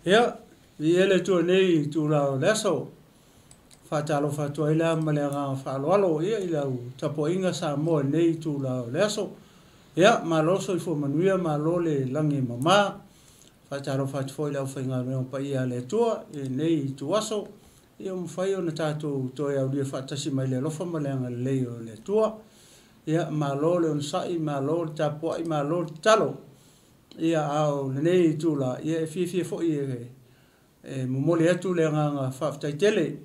Ia, viia le Atua i lenei itula o le aso. Faatalofa atu ai la ma le agaga faaaloalo ia i lau tapuaiga Samoa i lenei itula o le aso. Ia, malo le soifua manuia, malo le lagi e mama. Faatalofa atu foi i le aufaigaluega paia a le Atua i lenei ituaso, ia ua mafai ona tatou toe aulia faatasi mai le alofa ma le agalelei o le Atua. Ia, malo le onosai, malo le tapuai, malo le tatalo. Ia, a o lenei itula, ia e fiafia foi e momoli atu le agaga faafetai tele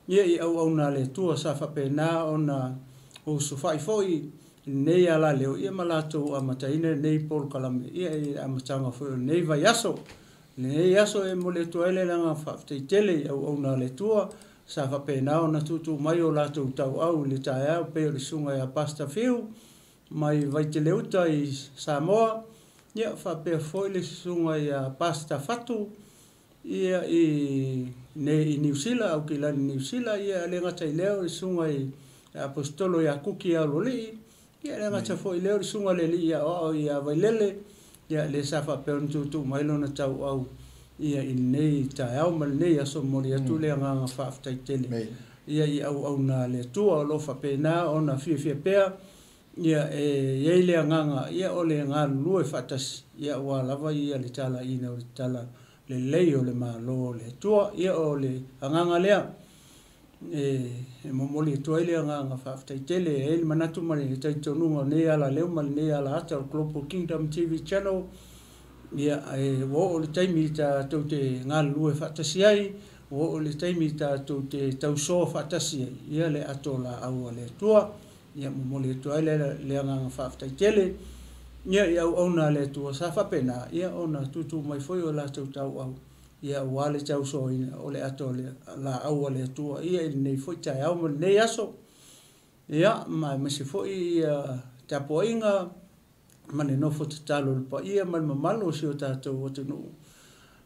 ia i auauna a le Atua sa faapena ona osofai foi i lenei alaleo ia ma latou amataina lenei polokalame ia i le amataga foi o lenei vaiaso. I lenei aso e momoli atu ai le agaga faafetai tele i auauna a le Atua sa faapena ona tuutuu mai o latou tauau i le taeao pei o le susuga ia Pastor Fiu mai Vaiteleuta i Samoa, ia faapea foi le susuga ia Pastor Fatu ia i nei i Niu Sila, Aukilani Niu Sila, ia e le gata i lea o le susuga i le Aposetolo ia Kuki Aloalii, ia e le gata foi i lea o le susuga i le Alii Aoao ia Vailele, ia lea sa faapea ona tuutuu mai lona tauau ia i lenei taeao ma lenei aso, momoli atu le agaga faafetai tele ia i auauna a le Atua o lo o faapena ona fiafia pea ia e i ai le agaga ia o le galulue faatasi ia aua lava ia le talaiina o le tala lelei o le Malo o le Atua. Ia o le agaga lea e momoli atu ai le agaga faafetai tele. E i ai le manatu ma le talitonuga o lenei alaleo ma lenei alaata o le Global Kingdom TV Channel, ia e ua oo le taimi tatou te galulue faatasi ai, ua oo le taimi tatou te tausoa faatasi ai ia le ato laau a le Atua. Ia momoli atu ai le agaga faafetai tele ia i auauna a le Atua sa faapena ia ona tuutuu mai foi o latou tauau ia aua le tausoaina o le ato laau a le Atua ia i lenei foi taeao ma lenei aso. Ia ma aemaise foi ia tapuaiga ma le nofo tatalo i le paia ma le mamalu o si o tatou atunuu,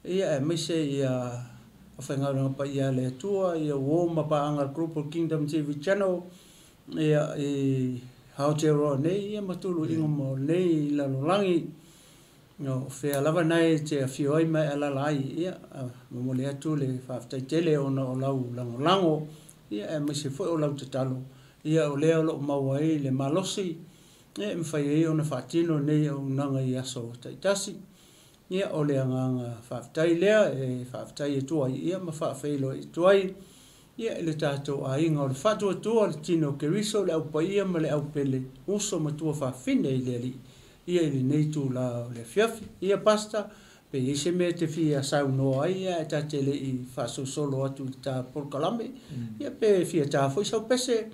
ia aemaise ia aufaigaluega paia a le Atua, ia uo ma paaga a le Global Kingdom TV Channel ia i Aotearoa nei ia ma tuluiga ma o lenei lalolagi. O fea lava nae e te afio ai ma e alaala ai, ia momoli atu le faafetai tele ona o lau lagolago, ia aemaise foi o lau tatalo, ia o lea o lo o maua ai le malosi e mafai ai ona faatino nei auaunaga i aso taitasi. Ia o le agaga faafetai lea e faafetai atu ai ia ma faafeiloai atu ai ia i le tatou aiga o le Faatuatua, le Tino o Keriso, le Au Paia ma le Au Pele, uso ma tuafafine i le Alii ia i lenei itula o le afiafi. Ia Pastor, pe i ai se mea e te fia saunoa ai ae ta te le i faasolosolo atu i le ta polokalame, ia pe fia ta foi sau pese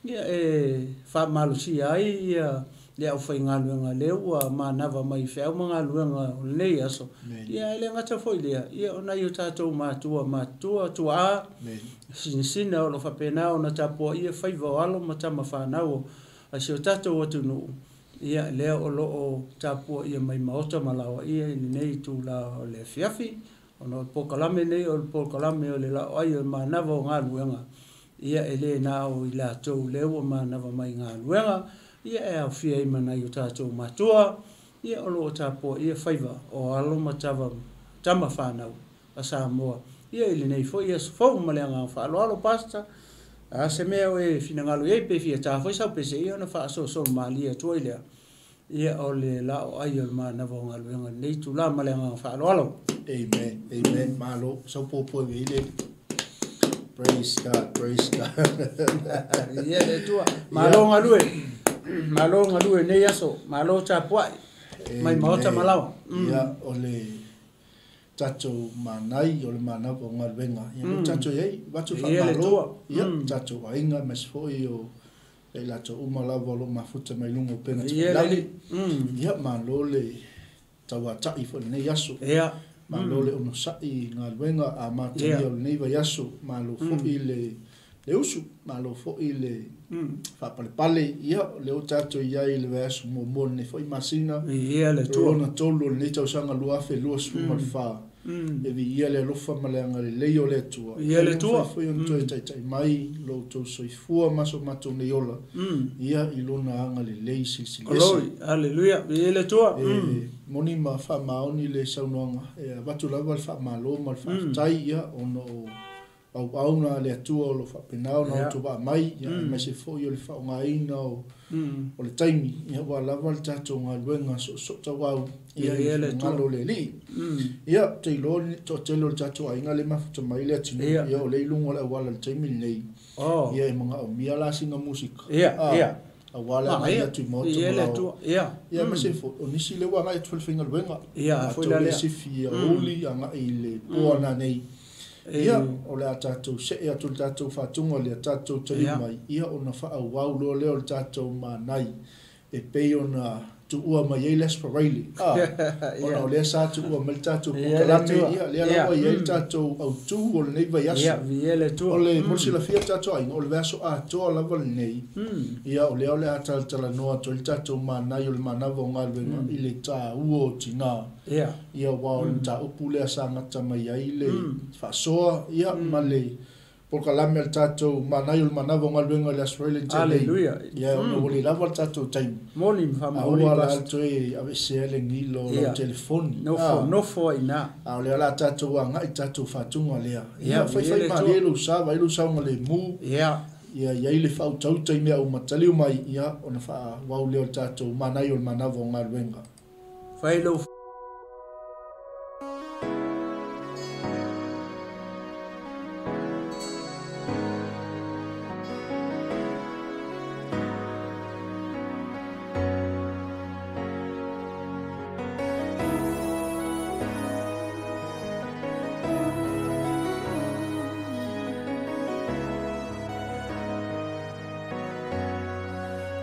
ia e faamalosia ai ia le aufaigaluega lea ua manava mai i feau ma galuega o lenei aso. Ia e le gata foi lea, ia o nai o tatou matua matutua, tuaa, sinasina o lo o faapena ona tapuaia faiva o alo ma tama fanau a si o tatou atunuu, ia lea o lo o tapuaia mai maota ma laoa ia i lenei itula o le afiafi. Ona o le polokalame nei o le polokalame o le laoai o le manava o galuega, ia e le na o i latou lea ua manava mai galuega, ia e aofia ai ma nai o tatou matua, ia o lo o tapuaia faiva o alo ma tama fanau a Samoa ia i lenei foi aso fou ma le agaga faaaloalo. Pastor, a se mea o e finagalo i ai pe fia ta foi sau pese ia ona faasolosolo malie atu ai lea ia o le laoai o le manava o galuega i lenei itula ma le agaga faaaloalo. Amen. Amen. Malo. Sau popo e le. Praise God. Praise God. Ia le Atua. Malo galue. Malo galue nei aso. Malo tapuai. Mai maota ma laoa. Ia o le tatou manai o le manava o galuega. Ia mm. tatou i ai, vatu faamalo. Ia tatou aiga ma se foi o e latou uma lava o lo mafuta mai luga o pega tafailagi. Ia malo le tauata'i foi lenei aso. Ia. Malo le onosa'i i galuega amatalia o lenei vaiaso. Malo foi le usu, malo foi le faapalepale. Ia o lea ua tatou i ai i le vaiaso muamua o lenei foi masina. Ia le Atua. Lona tolu o lenei tausaga 2024. E viia le alofa ma le agalelei o le Atua. Ia le Atua. Foi ona toe taitai mai lo outou soifua ma so matou nei ola. Ia i lona agalelei silisili ese. Glory, hallelujah. Ia le Atua. E moni ma faamaoni le saunoaga. E avatu lava le faamalo ma le faafetai ia ona o auauna a le Atua o lo faapena ona outou vaa mai. Ia aemaise foi o le faaaogaina o le taimi. Ia ua lava le tatou galuega soosoo tauau. Ia i le finagalo o le Alii. Ia te iloa toatele o le tatou aiga le mafuta mai le atunuu. Ia o le i luga o le auala i le taimi lenei. Ia e manaomia la sina musika. Aua le agai atu i maota ma lao. Ia. Ia aemaise foi o nisi lea ua agai atu i le faigaluega. Ia, foi la Latou le lea. sifi aoauli agai i le poa nanei. Ia, o le a tatou see atu le tatou faatuga lea tatou taliu mai. Ia ona faaauau loa lea o le tatou manai e pei ona tuua mai ai le Aso Faraile. Ona o lea sa tuua mai le tatou polokalame, ia lea lava e i ai le tatou autu o lenei vaiaso. Ia, viia le Atua. O le mo le silafia le tatou aiga, o le vaiaso atoa lava lenei. Ia, o lea o le a talatalanoa atu ai le tatou manai o le manava o galuega i le taua o tinā. Ia. Ia, aua o le mataupu lea sa gata mai ai le faasoa, ia, ma le polokalame a le tatou manai o le manava o galuega i le Aso Faraile na tea nei. Hallelujah. Ia, ona ua le lava le tatou taimi. Moni ma faamaoni, Aua la Pastor. toe aveesea le gilo o lau telefoni. Nofo, nofo ai ina. A o lea o le a tatou agai tatou faatuga lea. Ia, Ia, faifai ia le malie Atua. lou sa, vaai lou saogalemu. Ia. Ia, i ai le faautauta i mea uma taliu mai, ia, ona faaauau lea o le tatou manai o le manava o galuega. Fai lou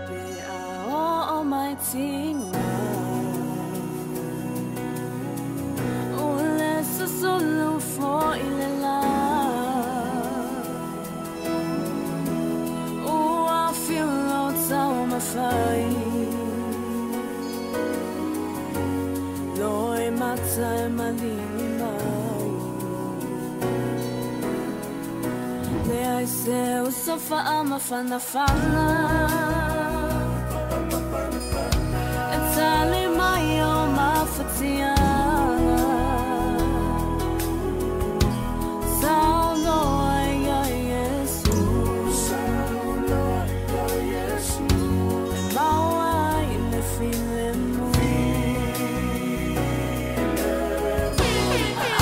Pe a o mai tinga O le susulu fo i le la O a whiro tau mawhai Loi matai malini mai Le ai se o sofa a mawhana whana E tali mai o mawhatianga Saunoa ia Yesu E maua i le filemu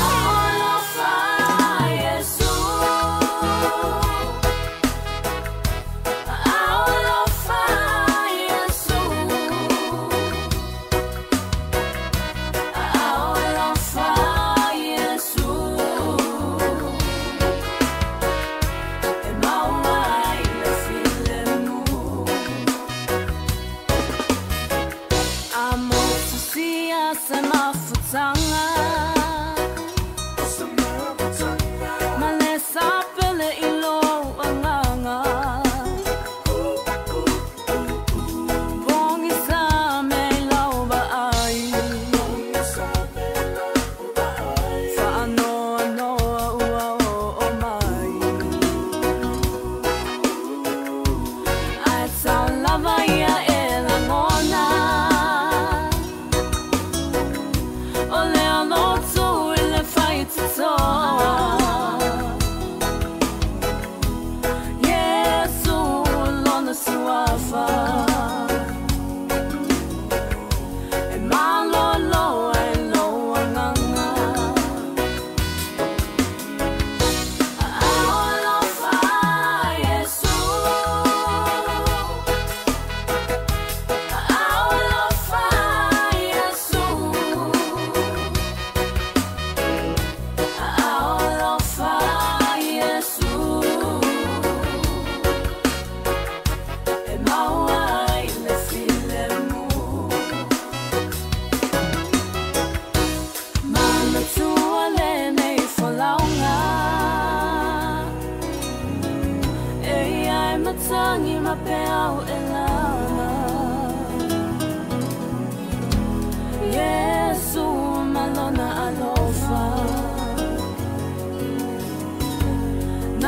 Alofa Yesu.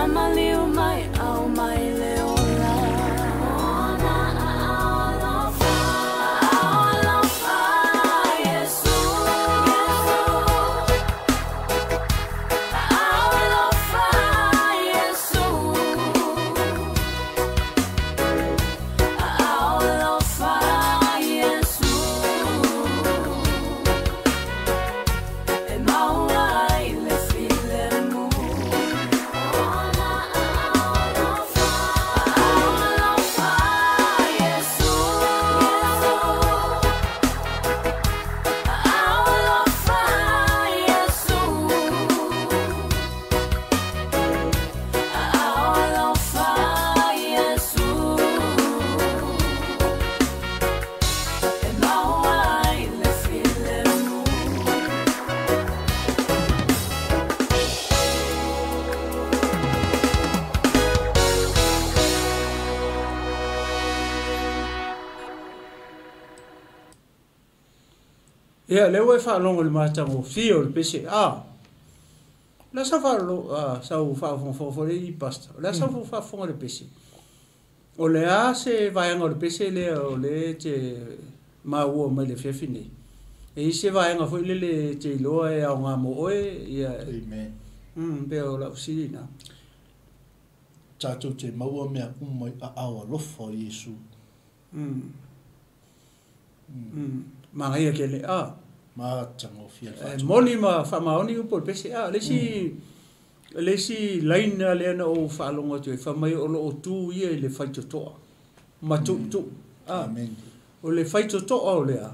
Na maliu mai au mai le ola. Ona alofa, alofa Iesu. Alofa Iesu. Alofa Iesu. E maua ai le filemu. Ona alofa, alofa Iesu. Alofa Iesu. Alofa Iesu. E maua ai le filemu. Ia, lea ua e faalogo i le matagofie o le pese. A, o le a sau faalo, sau faafogafoga foi lea i pastor. O le a sau faafofoga i le pese. O le a se vaega o le pese lea o lea e te maua mai le afiafi nei. E i se vaega foi lele e te iloa e aoga mo oe, ia. Amen. Pe o lau fesili na. Tatou te maua mea uma i aao alofa o Iesu. Magaia tele, a. Matagofie le faatu. Moni ma faamaoni upu o le pese. A, le isi line lea na ou faalogo atu ai, fai mai o loo tu ia i le faitotoa. Ma tuutuu. A. Amen. O le faitotoa o lea.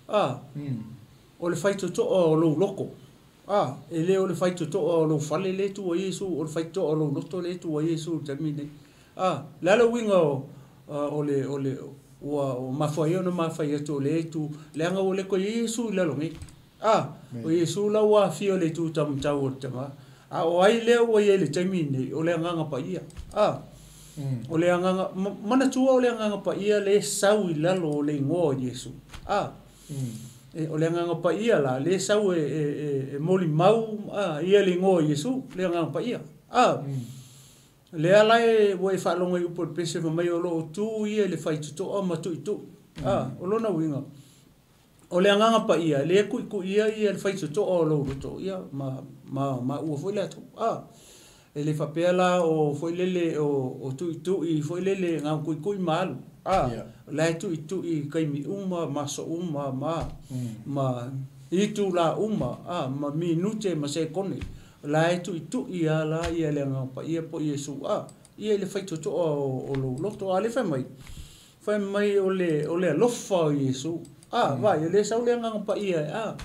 A. O le faitotoa o lou loko. A, e le o le faitotoa o lou fale le tu ai Iesu, o le faitotoa o lou loto le tu ai Iesu i le taimi nei. A, le a le uiga o, o le, o le, ua, o mafua ai ona mafai atu o le tu, leaga ua le koe Iesu i lalo nei. A, o Iesu la ua afio le tu tamatau o le tama. A o ai lea ua ia i le taimi nei, o le agaga paia. A, o le agaga, manatua o le agaga paia le sau i lalo o le igoa o Iesu. A, o le agaga paia la, le sau e molimau, a, ia le igoa o Iesu, le agaga paia. A, le ala e ua e faalogo i upu o le pese fai mai o loo tu ia i le faitotoa ma tuitui. A, o lona uiga. O le agaga paia, le kuikuia ia le faitotoa o lou loto, ia, ma ua foi le atu. A, e le faapea la o foi lele o tuitui, foi lele ngau kuikui ma alu. A, la e tuitui kaimi uma, ma so uma, ma itu la uma, a, ma minute, ma sekone. La e tuitui a la ia le agaga paia po Iesu. A, ia le faitotoa o lou loto. A, le fai mai. Fai mai o le alofa o Iesu. A, vai, le sau le agaga paia, a,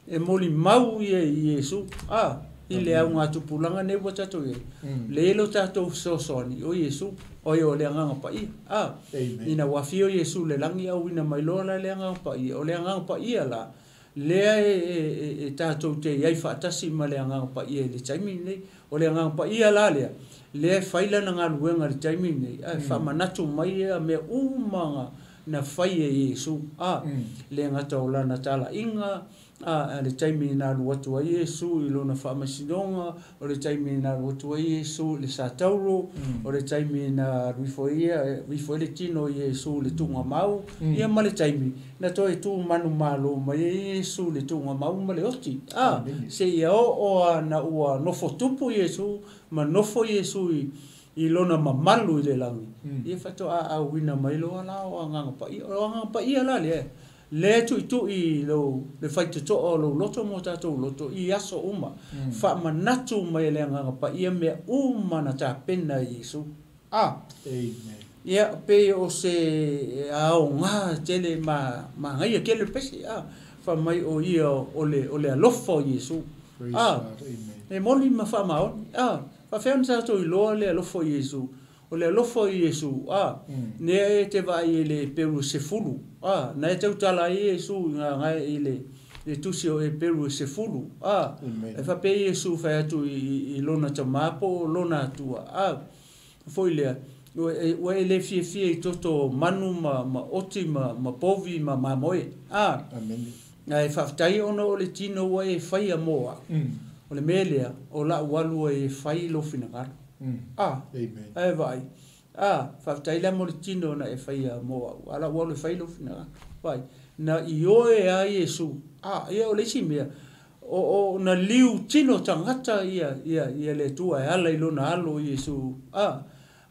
e molimau ia i Iesu. A, i le au ngā tupulanga nei ua tatou i ai. Le lo tatou fesoasoani o Iesu, o ia o le agaga paia. A, ina ua afio Iesu le lagi au ina mai loa la le agaga paia. O le agaga paia la, lea e tatou te iai faatasi ma le agaga paia i le taimi nei. O le agaga paia la lea, lea e fai lana galuega i le taimi nei. A, e faamanatu mai ia mea uma na fai e Iesu. A, le gata o lana talaiga, a, le taimi na alu atu ai Iesu i lona faamasinoga, o le taimi na alu atu ai Iesu i le satauro, o le taimi na alu ifo ai le tino i Iesu i le tuugamau, ia ma le taimi na toe tu manumalo mai ai Iesu i le tuugamau ma le oti. A, se ia oo a na ua nofo tupu Iesu, ma nofo Iesu i lona mamalu i le lagi. Ia faatoa auina mai loa la o agaga paia. O agaga paia la lea, le tuitui lo le faitotoa o lou loto mo tatou loto i aso uma. Faamanatu mai le agaga paia mea uma na tapena i Iesu. A, Amen. Ia, pe o se aoga tele ma gaia tele pese. A, fa mai o ia o le alofa o Iesu. Praise A, God. Amen. e moni ma faamaoni. A, faafeana tatou iloa le alofa o Iesu. O le alofa o Iesu, a, nea e te vaai i le Eperu 10. A, na e tautala ai Iesu i ngā ngai i le tusi o Eperu 10. A, Amen. e faapea Iesu fai atu i lona tamā po o lona atua. A, foi lea, ua e le fiafia i toto manu ma oti ma povi ma mamoe. A, Amen. na e faafetai ona o le tino ua e faia mo au. O le mea lea, o lau alu e fai lou finagalo. Amen. Ae vaai. Faafetai la mo le tino na e faia mo au. A la ua alu e fai lou finagalo. Vaai. Na ioe lava Iesu. Ia o le isi mea, o na liu tino tagata ia ia le Atua e ala i lona alo o Iesu.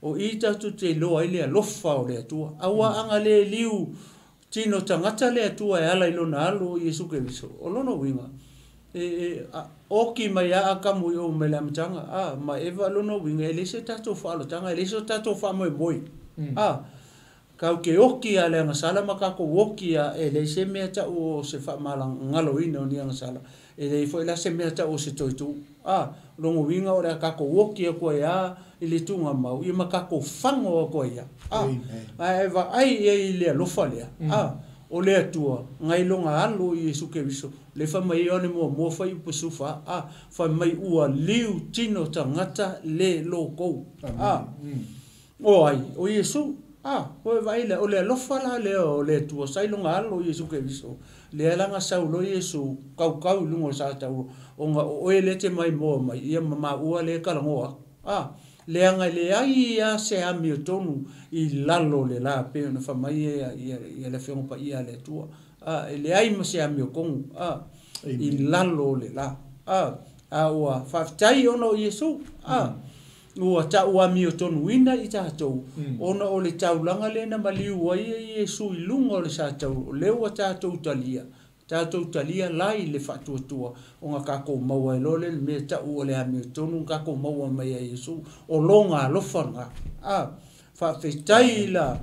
O i tatou te iloa ai le alofa o le Atua. Aua a na le liu tino tagata le Atua e ala i lona alo o Iesu Keriso, o lona uiga, e oki mai lava Atamu i o mai le amataga, ma Eva, lona uiga e leai se tatou faaolataga, e leai so tatou faamoemoe. Tatou te oki lava i le agasala ma tatou oki lava, e leai se mea tau o se faamalagaloina o ni agasala, e leai foi la se mea tau o se toe tu. O lona uiga o le a tatou oki atu ai lava i le tuugamau, ia ma tatou fago atu ai lava. Ae vaai i ai i le alofa lea, o le Atua, nai lona alo o Iesu Keriso, le fai mai Ioane muamua fuaiupu 14, fai mai ua liu tino tagata le lokou. O ai? O Iesu. Ua e vaai lea, o le alofa la lea o le Atua sa i lona alo o Iesu Keriso, lea la na sau loa Iesu kaukau i luga o le satauro, ona o oe lea e te maimoa mai, ia ma maua lea e talanoa atu. Leaga e leai lava se amiotonu i lalo o le la, pei ona fai mai ia le Afioga Paia a le Atua. E leai ma se amiotonu i lalo o le la. A ua faafetai ona o Iesu. Ua tau amiotonuina i tatou, ona o le taulaga lea na maliu ai Iesu i luga o le satauro, o lea ua tatou talia, tatou talia la i le faatuatua, ona tatou maua ai loa lea le mea tau o le amiotonu na tatou maua mai ai Iesu, o lona alofa lena. Faafetai la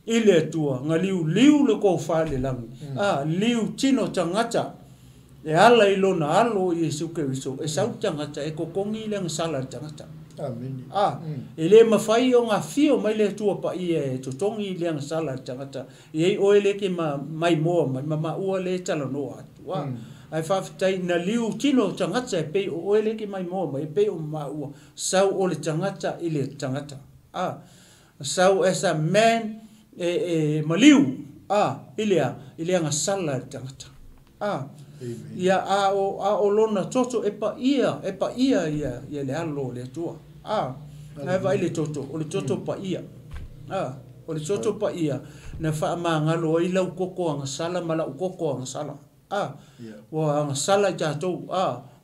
i le Atua, na liuliu le tofa i le lagi, liu tino tagata, e ala i lona alo o Iesu Keriso, e sau le tagata e totogi le agasala a le tagata. E le mafai ona afio mai le Atua Paia e totogi le agasala a le tagata, e i ai oe le ke maimoa mai, ma maua le talanoa atu. Ae faafetai na liu tino tagata e pei o oe le ke maimoa mai, e pei o maua, sau o le tagata i le tagata. Sau as a man e maliu i le agasala a le tagata. Ia a o lona toto e paia ia le alo o le Atua. Ae vaai le toto, o le toto paia. O le toto paia na faamagalo ai lau koko agasala ma lau koko agasala. Ua agasala i tatou,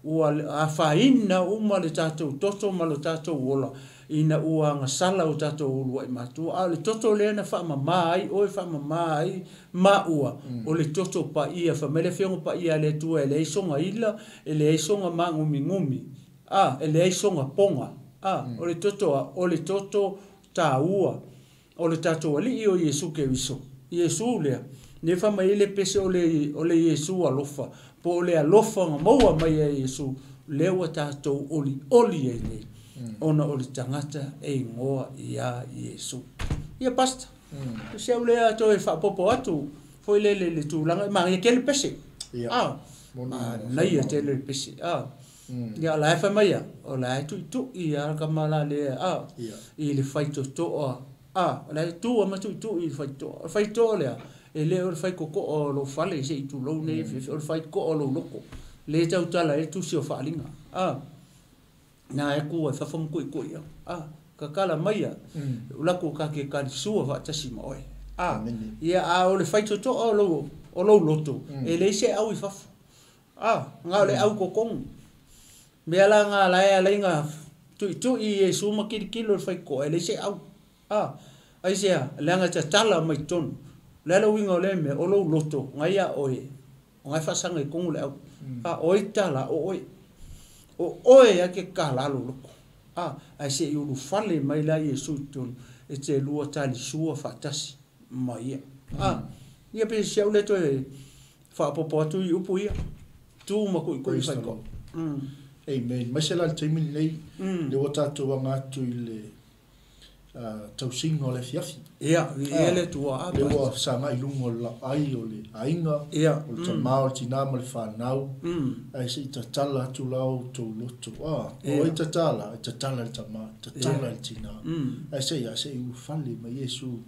ua afaina uma le tatou toto ma le tatou ola ina ua agasala o tatou uluai matua. A o le toto lea na faamama ai, oe faamama ai maua, o le toto paia. Fai mai le Afioga Paia a le Atua, e leai soga ila, e leai soga magumigumi, e leai soga poga. O le toto, o le toto taua, o le tatou alii o Iesu Keriso. Iesu lea, ne fai mai le pese o le Iesu alofa, po o le alofa na maua mai e Iesu, lea ua tatou olioli ai nei, ona o le tagata e igoa ia Iesu. Ia pastor, se au lea toe faapopo atu, foi lele le tulaga, manaia tele pese. Manaia tele le pese. Ia o la e fai mai ia, o la e tuitui ia ka mala lea, i le faitotoa. O la e tua ma tuitui i le faitotoa. O le faitotoa lea, e le o le faikokoa o lou fale se i tulou nei, o le faikokoa o lou loko. Le tautala e tusi o faalinga. Na e kua e fafo makuikui ia. Kakala mai ia, o lako ka ke kalisua faatasi ma oe. Ia a o le faitotoa o lou loto, e leai se au i fafo. Nga o le au kokogu. Mea la nga lae alai nga tuitui i Iesu ma kilikilo le faikokoa, e leai se au. Ai sea, leaga tatala mai totonu. O le ala uiga o lea mea, o lou loto, ngai ia oe, o ngai faasaga i kogu le au. O ai tala, o oe. O oe a ke kala lou loko. Ae se i ulufale mai la Iesu i totonu, e te lua talisua faatasi ma ia. Ia pe si au le toe faapopo atu i upu ia. Tu ma kuikui faikoa. Amen. Mai se la le taimi lenei, le ua tatou aga atu i le tausiga o le afiafi. Ia, ia le Atua. Le ua sagai i luga o le laai o le aiga, o le tama, o le tina ma le fanau, ae se i tatala atu la outou loto. O ai tatala, e tatala le tama, tatala le tina. Ae se i ulufale mai Iesu,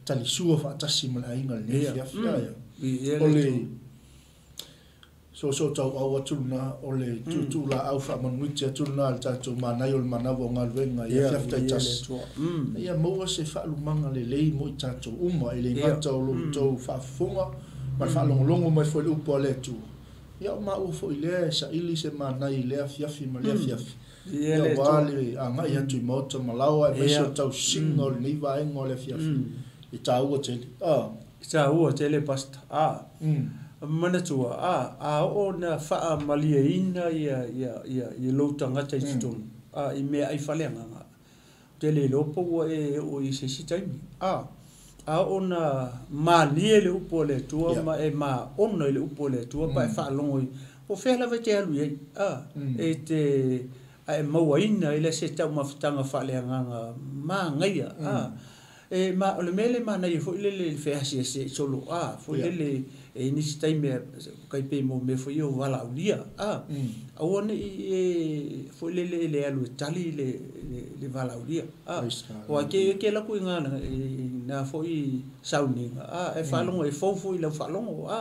talisua faatasi ma le aiga lenei afiafi. O le Soosoo tauau atu lena o le tuutuulaau faamanuiti atu lena le tatou manaia o le manava o galuega i afiafi taitasi ia maua se faalumaga lelei mo i tatou uma e le gata o lo outou faafofoga ma le faalogologo mai foi i le upu a le Atua ia o maua foi lea e saili se manaia i lea afiafi ma lea afiafi ia aua le agai atu i maota ma laoa aemaise o le tausiga o lenei vaega o le afiafi e taua tele. E taua tele Pastor. Manatua, a oo ina faamalieina ia lou tagata i totonu i meaai faaleagaga, ou te le iloa po ua e oo i se isi taimi. A oo ina malie le upu a le Atua ma e maona i le upu a le Atua pa e faalogo i, po o fea lava e te alu i ai, e te a e mauaina ai lea se taumafataga faaleagaga manaia. E ma o le mea le manaia foi lele i le feasiasi ai solo foi lele e i ai nisi taimi tai pei mo mea foi ia o valaaulia aua ne i e foi lele e le alu e tali le valaaulia aua e te alu atu i na foi sauniga e faalogo e fou foi i lau faalogo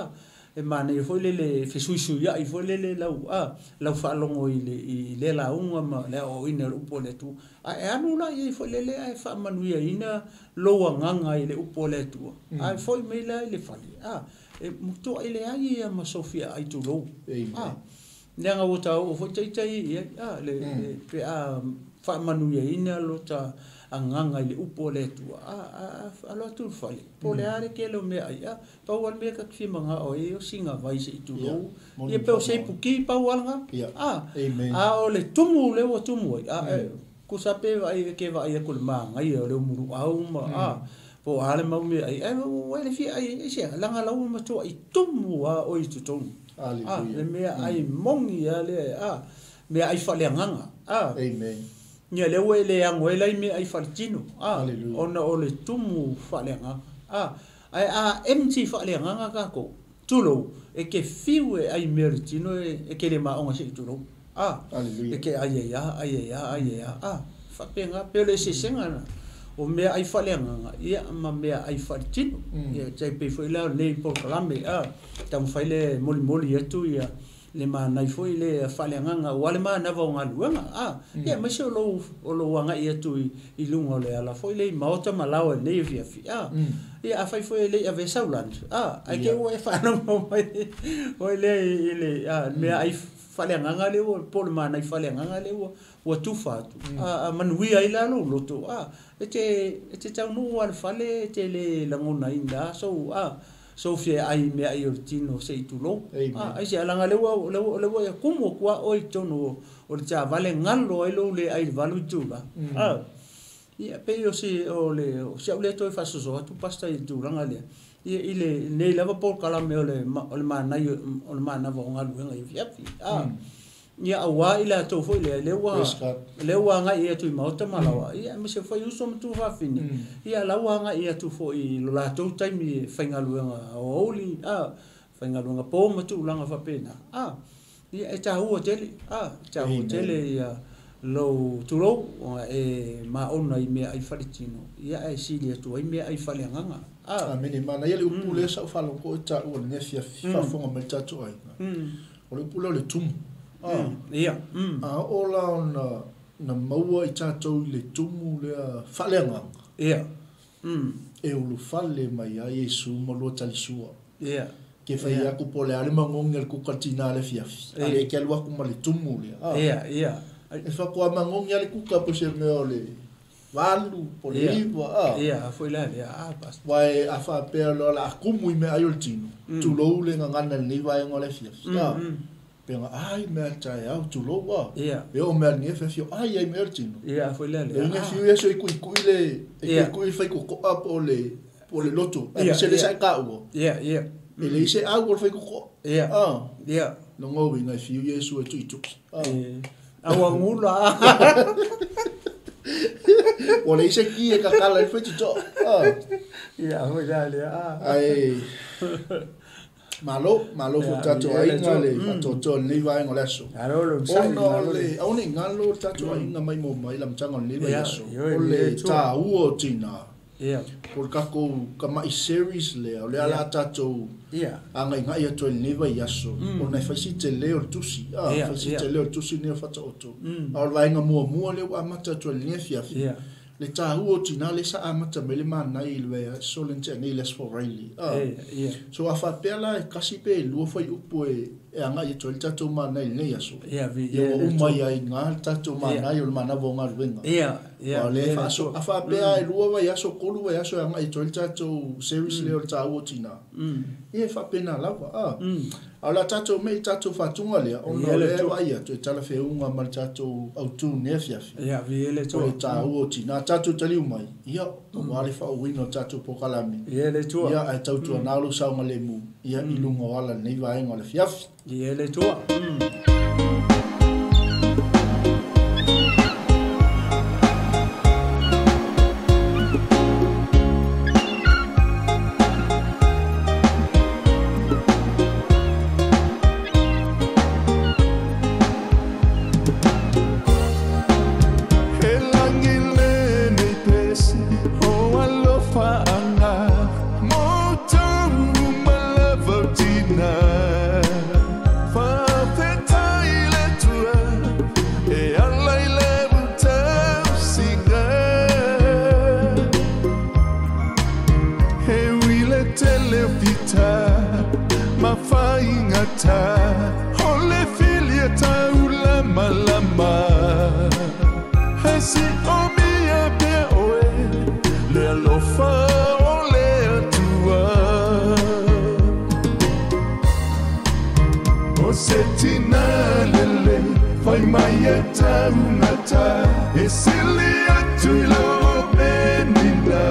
e manaia foi lele e fesuisuiai foi lele lau faalogo i lea lauga ma le aoaoina o le upu a le Atua. Ae alu la i ai foi lele ae faamanuiaina lou agaga i le upu a le Atua. Ae foi mai la i le fale, e matuai leai ia ma sofia ai tulou. Leaga ua ta oo foi ita i ai, le pe a faamanuiaina lota agaga i le upu a le Atua, alo atu i le fale, po o le a le tele o meaai, pau lava le mea ta te fia manao ai o sina vai se i tulou, ia pe o se ipuki pau lava lena. A o le tumu lea ua tumu ai, tusa pe vaai e te vaai atu i le manaia o le umuluau ma po o a le mau meaai, ae ua e le fia ai ai se leaga la ua matuai tumu lava oe i totonu. Le meaai moni lava lea, meaai faaleagaga. Amen. Ia lea ua e le ago ai la i meaai faaletino, ona o le tumu faaleagaga. Ae a empty faaleagaga tatou, tulou, e te fiu e ai mea o le tino e te le maoga se i tulou. E te ai ai lava, ai ai lava, ai ai lava. Faapena, pe o le eseesega lena o meaai faaleagaga ia ma meaai faaletino. Ia tai pei foi la o lenei polokalame, taumafai le molimoli atu ia le manai foi le faaleagaga aua le manava o galuega. Ia aemaise o lou agai atu i luga o le ala foi le i maota ma laoa i lenei afiafi. Ia afai foi e le i avea sau lunch, ae te i ua e faalogo mai foi lea i le meaai faaleagaga lea ua po o le manai faaleagaga lea ua tufa atu. Manuia ai la lou loto, e te taunuu lava i le fale e te le lagonaina sou fia ai meaai o le tino se i tulou. Ai se leaga lea ua e kumu atu lava oe i totonu o le taavale galo ai lou le ai i le 8 itula. Ia pei o si au lea toe faasoso atu Pastor i le tulaga lea. Ia i lenei lava polokalame o le manai o le manava o galuega i afiafi. Ia aua i latou foi lea, lea ua agai atu i maota ma laoa, ia aemaise foi uso ma tuafafine, ia la ua agai atu foi i lo latou taimi e faigaluega aoauli, faigaluega po ma tulaga faapena. Ia e taua tele, e taua tele ia lou tulou, e maona i meaai faaletino, ia ae sili atu ai meaai faaleagaga. Amene, manaia le upu lea sa ou faalogo e taua i lenei afiafi, faafofoga mai le tatou aiga. O le upu lea o le tumu. Ia. A oo la ona na maua i tatou i le tumu lea faaleagaga. Ia. E ulufale mai ai Iesu ma lua talisua. Ia. Ke fai aku po o le a le magogi a le kuka tina le afiafi. A le ke alu aku ma le tumu lea. Ia, ia. E faatoa magogi a le kuka po se mea o le 8 po o le 9. Ia, foi la lea, Pastor. Uae a faapea loa o le a kumu i meaai o le tino, tulou le gagana i lenei vaega o le afiafi. Pega ai mea taeao tulou a. E oo mea lenei afiafi o ai ai mea o le tino. Ia, foi la lea. Le uiga fiu ia so i kuikui le, e kuikui le faikokoa po o le loto. Aemaise le sa e taua. Ia, ia. E leai se au o le faikokoa. Ia. Ia. Logo uiga e fiu Iesu e tuitui. Auagula. Ua leai se ki e kakala i le faitotoa. Ia, foi la lea. Ae malo, malo foi le tatou aiga le faatoatoa i lenei vaega o le aso. Ona o le, aua ne i galo le tatou aiga mai mo mai i le amataga o lenei vaiaso, o le taua o tina. Po le takou tama'i series lea o lea o le a tatou agaigai atu ai i lenei vaiaso ona e fai si telē o le tusi a, fai si telē o le tusi lenei o Faataoto. A o le vaega muamua lea ua amata atu ai i lenei afiafi, le taua o tinā lea sa amata mai ai le manai i le vaiaso lea na tea nei i le Aso Faraile a. So a faapea la e tasi pe lua fuaiupu e agai atu ai le tatou manai i lenei aso, ia ua uma ai i ina le tatou manai o le manava o galuega. Aua o lea e faaso, a faapea e lua vaiaso, tolu vaiaso e agai atu ai le tatou series lea o le taua o tinā, ia e faapena lava a. A o le a tatou mei i le tatou faatuga lea, ona o lea e vaai atu e talafeuga ma le tatou autu i lenei afiafi, o le taua o tinā. Tatou taliu mai, ia, aua le faaauauina o le tatou polokalame, ia, ae tautuana lou saogalemu, ia, i luga o ala i lenei vaega o le afiafi. E lagi lenei pese o alofaaga mo outou uma lava o tinā. Faafetai i le Atua e ala i le tausiga. E ui le tele o fita ma faigata o le filia taulamalama. Ae siomia pea oe le alofa o le Atua. O se tinā lelei fai mai e taugata e sili atu i lo penina.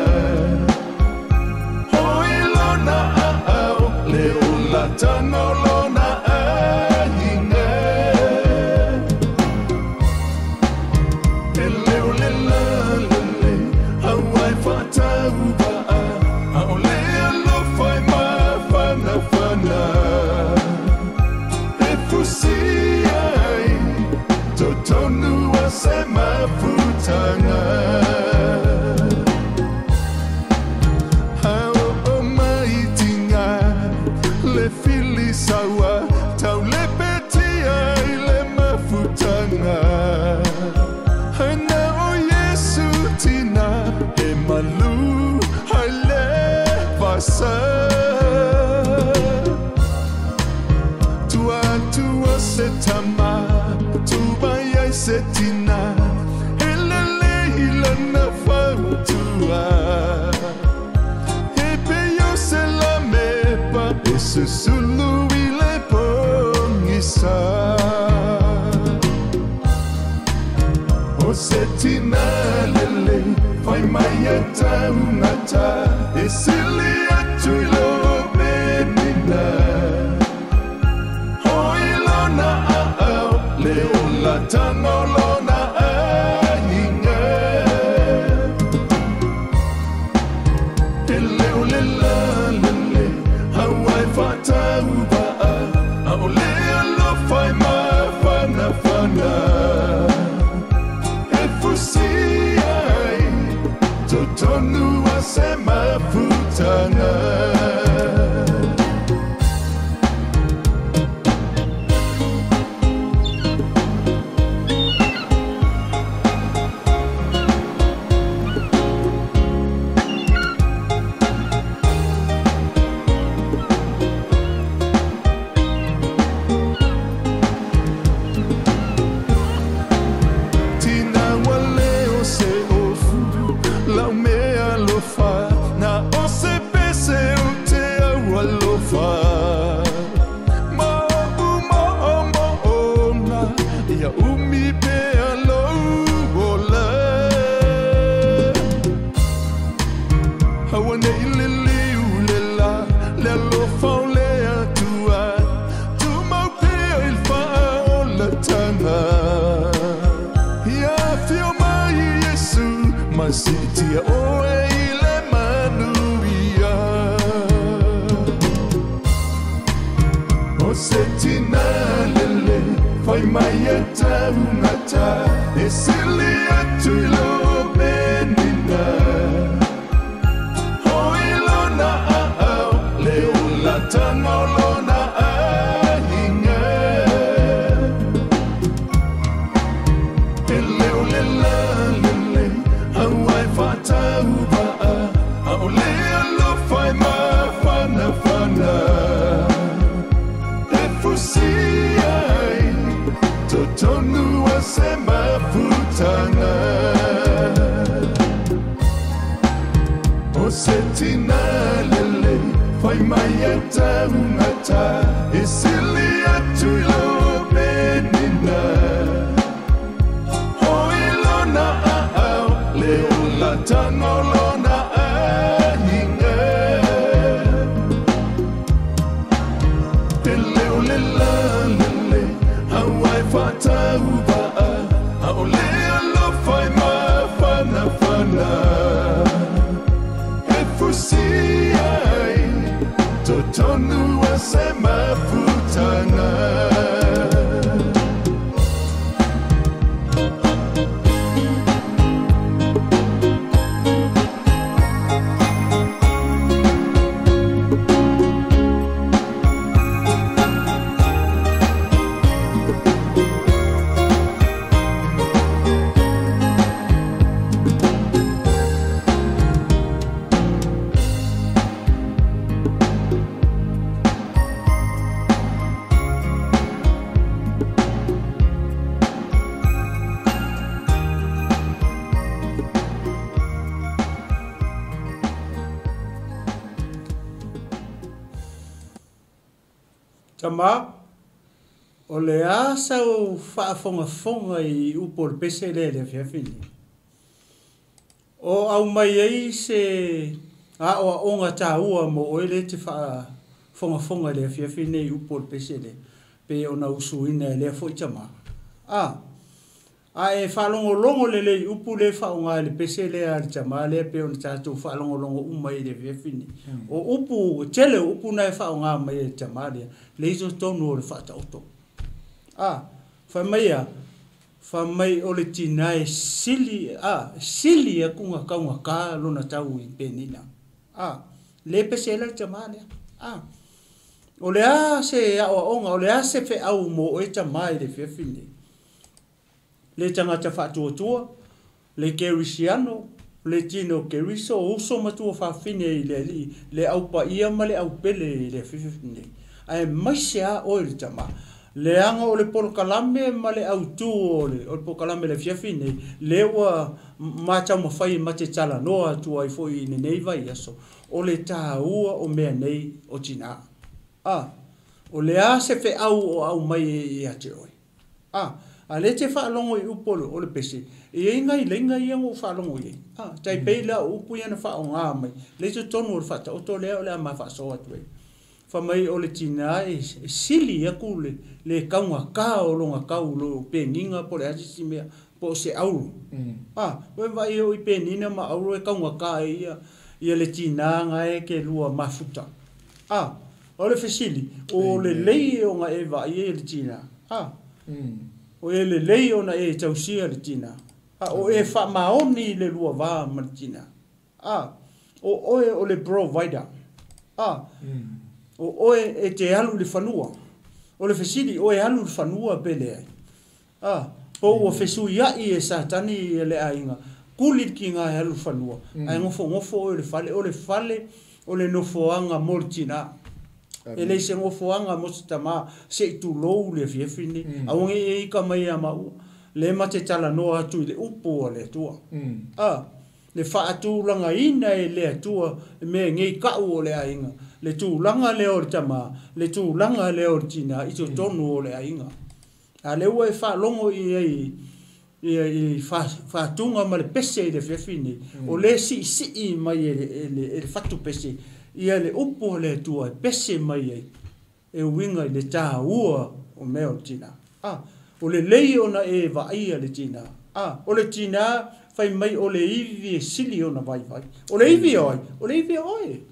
O i lona aao le olataga o lona aiga. E leo le lalelei aua e faatauvaa a o le alofa e mafanafana. E fusia ai totonu o se mafutaga. A oo mai tiga le fili saua taulepetia i le mafutaga. Ae na o Iesu tinā e malu ai le vasa. Tua atu o se tama, tu mai ai se tinā, e lelei lana fautua. E pei o se lamepa e susulu i le pogisa. O se tinā lelei fai mai e taugata e sili atu i lo penina. O i lona aao le olataga o lona aiga. E leo le lalelei aua e faatauvaa a o le alofa e mafanafana. E fusia ai totonu o se mafutaga. Tina ua le o se ofu lau mea alofa na o se pese o te au alofa. Ma o umaomaoga ia umi pea lou ola. Aua nei liliu le la le alofa o le Atua tumau pea i le faaolataga. Ia afio mai Iesu ma siitia oe i le manuia. O se tinā lelei fai mai e taugata e sili atu i lo penina. E leo le la lele Hauai whātau va'a A o le alofa e mawhanawhana E fusi ai Totonu a se mafutanga O se tina lele Whai mai e taungata E sili atu i lo penina Hoi lona a au Le ola tango lona ahinga E leo le la lele Hauai whātau va'a A o le alofa e mawhanawhana E fusi ai Totonu a se mafutanga. Tama, o le asa o whaafongafonga i upo le pese le le fiafini. O au mai ei se a o onga tāua mo oe le te whaafongafonga le fiafini i upo le pese le pe ona usuina e lea foi tama. A e whaalongolongo le le upu le whaonga le pese le a le tama le pe ona tātou whaalongolongo uma i le fiafini. O upu, tele upu na e whaonga mai e tama le le iso tonu o le whaataoto. Wha mai o le tina e sili, sili e kunga kaunga ka lona tau i penina. Le pese le tama le. O le a se a o onga, o le a se fe au mo e tama i le fiafini. Le tangata whaatuatua, le kerisiano, le tino keriso, uso matua whawhine i le li, le aupa ia ma le aupele i le fiafini. Ae maise a oe le tama. Le anga o le polokalame ma le autu o le polokalame le fiafini, le ua mātau mawhai mate tala noa tua i foi i nei vai aso. O le tāua o mea nei o tina. O le a se fe au o au mai e ia te oe. A le te whaalongo i upo o le pese, e e ngai lenga ia ngo whaalongo i. Tai peila o upu ia na whaonga mai, le te tonu o le whata, o tō lea o le a ma whaasoa atu e. Wha mai o le tina e sili aku le kaunga ka o longa kau lo penginga po le asisi mea po se auro. Wai vai o i penina ma auro e kaunga ka e ia le tina ngai ke lua mafuta. O le fesili, o le lei o nga e vai e le tina. O e le lei ona e tausia le tina. O e wha maoni le lua vā ma le tina. O oe o le provider. O oe e te alu le whanua. O le fesili, o e alu le whanua pele ai. Po ua fesui ai e satani e le ainga. Kuli ki ngā e alu le whanua. Ai ngofo ngofo o le whale, o le whale o le nofoanga mo le tina. E le se ngofoanga mo se tama se i tūlou le fiafini. Awangi e ika mai a mau. Le mate tala noa atu i le upo o le atua. Le whaatūlanga ina e le atua me ngei kau o le ainga. Le tūlanga le o le tama, le tūlanga le o le tina i totonu o le ainga. A le ua e whaalongo i ei i whaatunga ma le pese i le fiafini. O le si si mai e le whatu pese. Ia le upo le atua e pese mai ai e uinga i le tāua o mea o le tina. O le lei ona e vaia le tina. O le tina whai mai o le iwi e sili ona vai vai. O le iwi oi, o le iwi oi.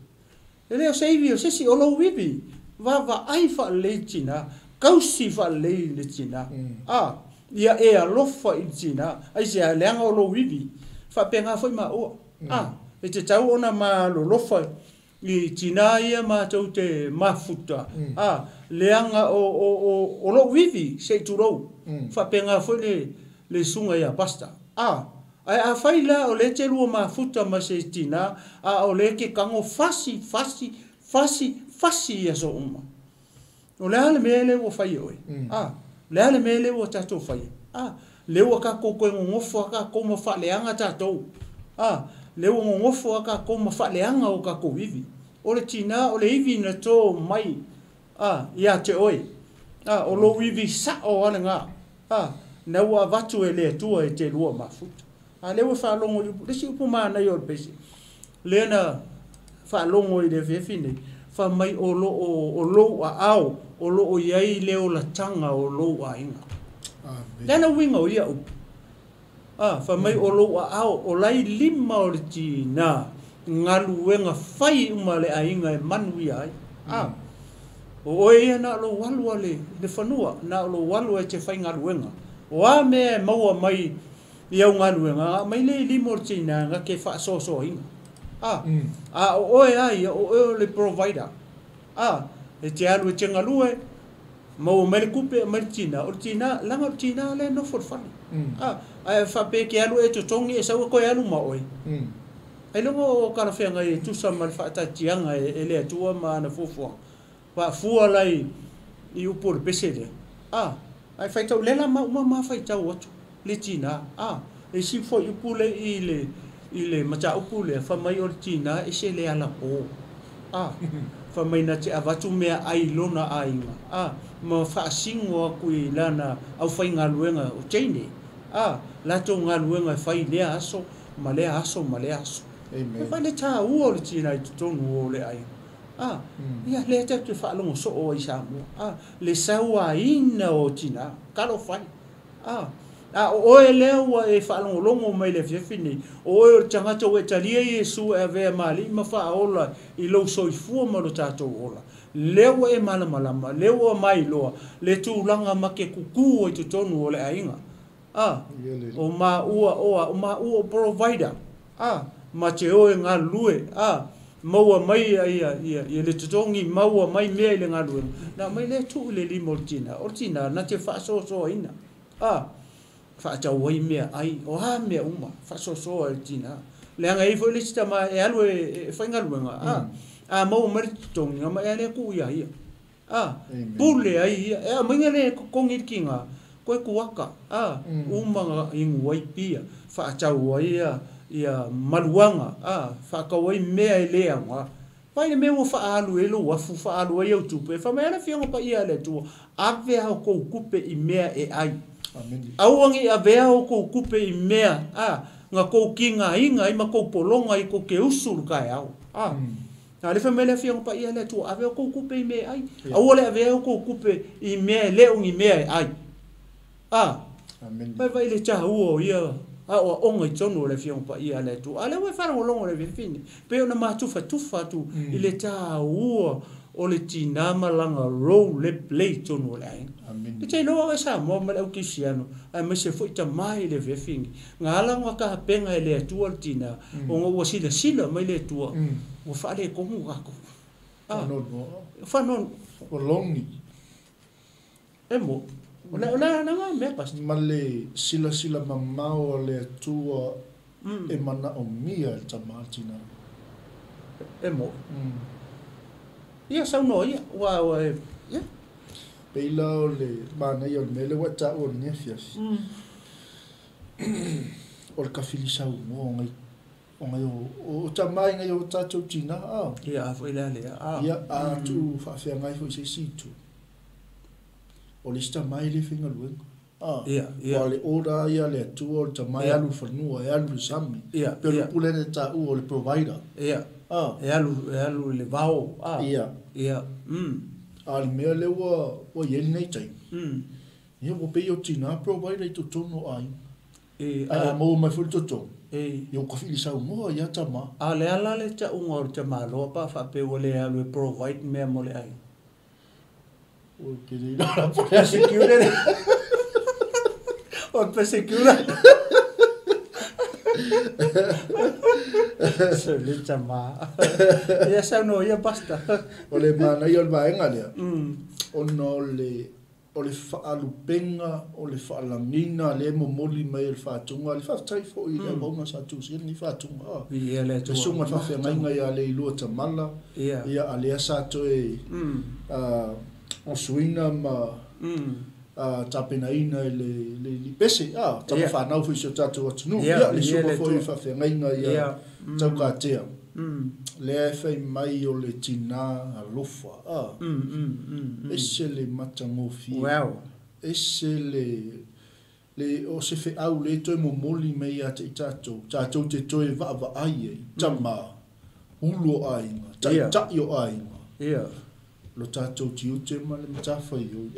E leo se iwi o sesi o lou iwi. Va ai wha le tina, kausi wha le le tina. Ia e alofa i le tina, ai se a leanga o lou iwi. Wha penga whai ma oa. E te tau ona ma lolofa i tina ia mātou te mafuta. Leanga o lou iwi se i turou. Whapenga foi le susuga ia Pastor. A, ae afai la o lea e te lua mafuta ma se tina, a o lea e te tago fasi, fasi, fasi, fasi i aso uma. O le a le mea lea ua fai e oe? A, o le a le mea lea ua tatou faia? A, lea ua tatou toe nonofo lava tatou ma faaleaga tatou. A, lea ua nonofo lava tatou ma faaleaga o tatou ivi. O le tina, o le ivi na to mai, a, ia te oe. A, o lou ivi sao lava lena. A, na ua avatu e le Atua e te lua mafuta. A lea ua faalogo i upu, le isi upu manaia o le pese, lea na faalogo i le afiafi nei, fai mai o lo o, o lou aao o lo o i ai le olataga o lou aiga. Amen. Le a le uiga o ia upu? A, fai mai o lou aao o la i lima o le tina galuega fai uma a le aiga e manuia ai. A, o oe ia na o lou alu a le, le fanua, na o lou alu e te faigaluega. O a mea e maua mai i au galuega, a aumai lea i lima o le tina na te faasoasoaina. A, a o oe a ia, o oe o le provider. A, e te alu e te galue, maua mai le tupe, aumai le tina, o le tina, leaga o le tina lea e nofo i le fale. A, ae faapea e te alu e totogi e sau e toe alu ma oe. Ailoga o talafeagai e tusa ma le faataatiaga e le Atua ma ana fuafuaga. Faafua la i upu o le pese lea. A, ae faitau lea la ma uma ma faitau atu le tina. A, e isi foi upu le i le i le mataupu lea, fai mai o le tina e se le alapo. A, fai mai na te avatu meaai i lona aiga. A, ma faasino atu i lana aufaigaluega o teine. A, latou galuega e fai i lea aso ma lea aso ma lea aso. Amen. E fai le taua o le tina i totonu o le aiga. A, ia lea tatou te faalogo soo ai i Samoa. A, le sauaina o tina, talofa e. A, a o oe lea ua e faalogologo mai i le afiafi nei, o oe o le tagata ua e talia Iesu e avea ma Alii ma Faaola i lou soifua ma lo tatou ola. Lea ua e malamalama, lea ua mailoa le tulaga ma te kukū ai totonu o le aiga. A, o maua o a, o maua o provider. A, ma te o e galulue. A, maua mai ia, ia, ia, ia le totogi, maua mai mea i le galuega. Na aumai lea tuu i le lima o le tina. O le tina, na te faasoasoaina. A, faatau ai meaai, o a mea uma, faasoasoa e le tina. Leaga e i ai foi le isi tama e alu e faigaluega, a, a maua mai le totogi, na aumai lava lea tuu ia ia. A, pule ai ia, e aumaiga lea e totogi le tina, koe tuaka, a, uma na inu ai pia, faatau ai ia, ia maluaga, a, faatau ai mea e le aoga. Vaai le mea ua faaalu ai lou afu, faaalu ai au tupe, fai mai a le Afioga Paia a le Atua, ave a outou tupe i mea e ai. Aua ne i avea a outou tupe i mea, a, na tou tigaina ai ma tou pologa ai tou te usu i le taeao. A, a lea fai mai le Afioga Paia a le Atua, ave a outou tupe i mea e ai. Aua le avea a outou tupe i mea e le o ni mea e ai. A, vaivai le taua o ia aoaoga i totonu o le Afioga Paia a le Atua. A lea ua e faalogologo i le fefine, pei ona matufatufa atu i le taua o le tina ma lana role e play i totonu o le aiga. E te iloa oe Samoa ma le au Kerisiano, aemaise foi tama i le fefine, na ala ona tapena e le Atua le tina, ona ua silasila mai le Atua, ua faaletonu tatou. A, faanoanoa. Ua logi. E mo, o le, o le a na mea pastor. Ma le silasila mamao a le Atua e manaomia e le tama a le tina. E mo. Ia saunoa ia, ua, ua e, ia. Pei la o le manaia o le mea lea ua e taua i lenei afiafi. O le tafilisaunoa o nai, o nai o, o tama i nai o tatou tina, a. Ia, a foi la lea, a. Ia, a tuu faafeagai foi i se isi itu. O le isi tama e le faigaluega. A, Ia, ia. Ua le order ia le Atua o le tama e alu i le fanua, e alu i le sami. Ia, Pe o le ia. upu lea na taua o le provider. Ia. A. E alu, e alu i le vao. A. Ia. Ia. A o le mea lea ua, ua i ai lenei taimi. Ia, ua pei o tina provider i totonu o aiga. E, Ae a maua mai foi le totogi, E. ia ua tafilisaunoa ia tama. A o le ala le tauga o le tamaloa pa faapea ua le alu e provide mea mo le aiga. Ua ke le iloa la po le Persecuted. O persecuted. Se le tama. Ia saunoa ia pastor. O le manaia o le vaega lea, ona o le o le faalupega o le faalagina le momoli mai e le faatuga le faafetai foi i le auauna sa tusia lenei faatuga Viia le le Atua. susuga le faafeagaiga ia Leilua Tamala ia a lea sa toe osuina ma tapenaina e le lipese tama fanau foi i si o tatou atunuu Ia, ia le viia susuga le foi Atua. faafeagaiga ia Ia. Taukatea lea e fai mai o le tinā alofa ese le matagofie Wow. ese le o se feau le toe momoli mai ia te i tatou tatou te toe vaavaai ai tama ulu o aiga taitai o aiga Ia. lo tatou tiute ma le matafaioi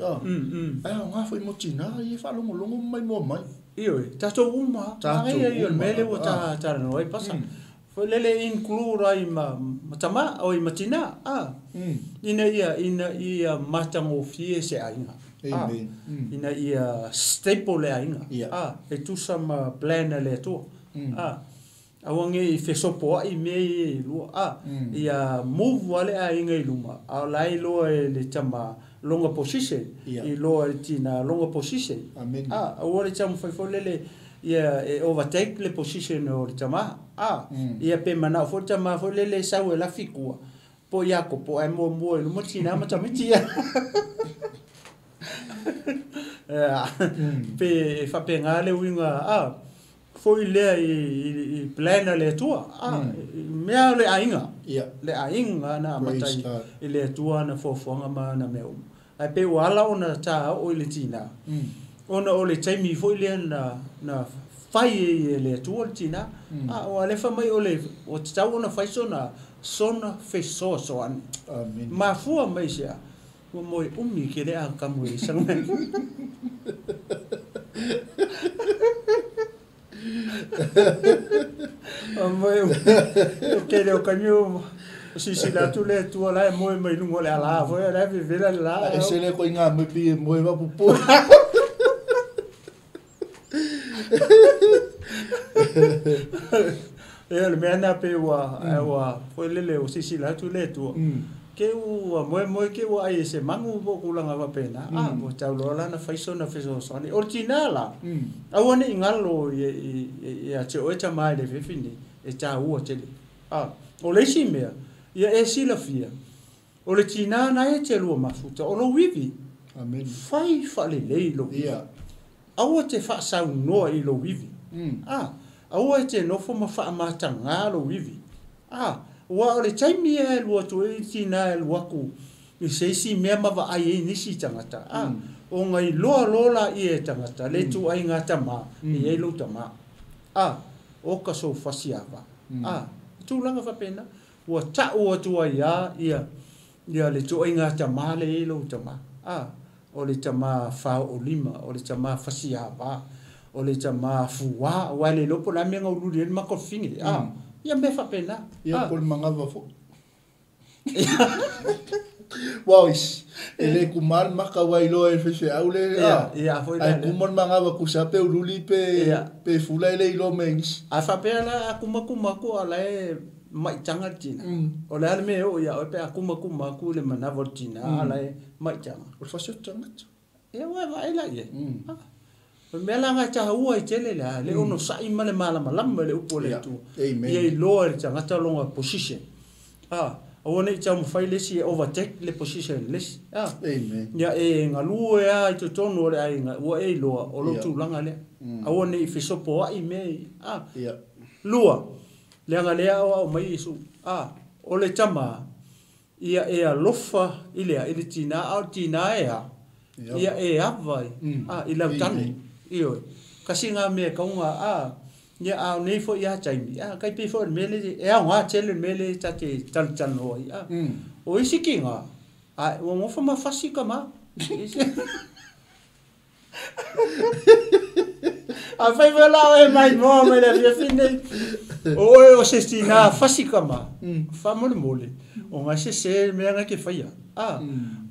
ae aoga foi mo tinā ia e faalogologo mai moa mai Ioe, tatou uma, Tatou manaia ia o le uma mea lea ua lava. talanoa ai pasa. Foi lele include ai ma tama oi ma tinā, ina ia matagofie se aiga. Amen. Ina ia staple le aiga. E tusa ma plan a le Atua. Aua ne i fesopoai mea ia e lua. Ia move a le aiga i luma, a o la e iloa e le tama longa position, Ia. i loa e le tina longa position. Amen. Aua le taumafai foi lele ia e overtake le position o le tama. Ia pe manao foi le tama foi lele sau e lafi kua. Po Iakopo ae muamua i luma tina ma tamaiti ia. Ia, pe e faapega le uiga foi lea i plan a le Atua. Mea o le aiga. Ia. Le aiga na amata Praise i God. i le Atua na fuafuaga ma ana mea uma. Ae pe ua ala ona taoo i le tinā. Ona o le taimi foi lea na fai ai e le Atua le tinā. Ua alefa mai o le o tatau ona fai sona fesoasoani. Amen. Mafua mai sea, ua moe umi ke le a kamu e sanga mai. Ua moe umi. O ke le o kamiu, o sisila atu le Atua la e moe mai lunga o le ala foi, la e vevela le la. E se le koe ngā moe pi e moe vapupu. Ia, le mea na pe ua, ua, foi lele o sisila atu le Atua. Ke ua moe moe ke ua ai e se mangu po kulanga wapena. Ua tau loa la na fai sona fesoasoani. O le tinā la, aua ne i ngalo i a te oe tama i le fefine, e tā ua tele. O le isi mea, ia e silafia, o le tinā na e te lua mafuta, o lou ivi. Amen. Fai whaalelei lou ivi. Ia. Aua te whaasaunoa i lou ivi. Aua e te nofo ma whaamatanga lou ivi. Ua o le taimi e lua atu e tinā e lua aku i se isi mea ma vaai ai nisi tangata. O ngai loa loa la i e tangata, le tu ai ngā tama, i ei lou tama. O ka sou fasiava. Tūlanga whapena, ua tau atu ai a, ia le tu ai ngā tama le ei lou tama. O le tama whao o lima, o le tama fasiava, o le tama fuā, o le lopo la mea ngau luli e le makowhingi. Ia mea whapena. Ia po le mangawa fo. Wau is, e le kumar maka wai loa e whewhe au le. Ia, ia, foi Ai la lea. kumar mangawa kusa pe uruli pe, Ia. pe fula ele ilo mengis. A whapea la a kuma ku ala e maitanga le tina. O le ale mea o ia oe pe a kuma ku le manawa le tina, ala e maitanga. O le whasio tangata. Ia ua vaai la ia. O mea la ngā taha ua i tele le, le ono sa'i ma le malamalama le upu o le Ia. Atua. Amen. Ia i loa le tangata longa position. Aua nei taumafai le isi e overtake le position le isi. Amen. Ia e ngalue a i totonu o le aiga, ua e iloa o lou Ia. tulaga lea. Aua nei fesopoai mea i. Ia. Lua, leaga lea au au mai Iesu. O le tama, ia e alofa i lea, i le tinā, a o le tinā e a. Ia. Ia e ava i, i lau tane. Ioe. Kasi ngā mea kaunga, ia a o nei foi ia taimi. Kai pei foi le mea le, e au ngā tele le mea le tate talotaloa ai. O isi ki ngā, ua ngofa ma fasi ka ma. A fai foi la e mai moa mai le fiafi nei. O oe o se tinā fasi ka ma. Wha mole mole. O ngā se se mea ngā ke whaia.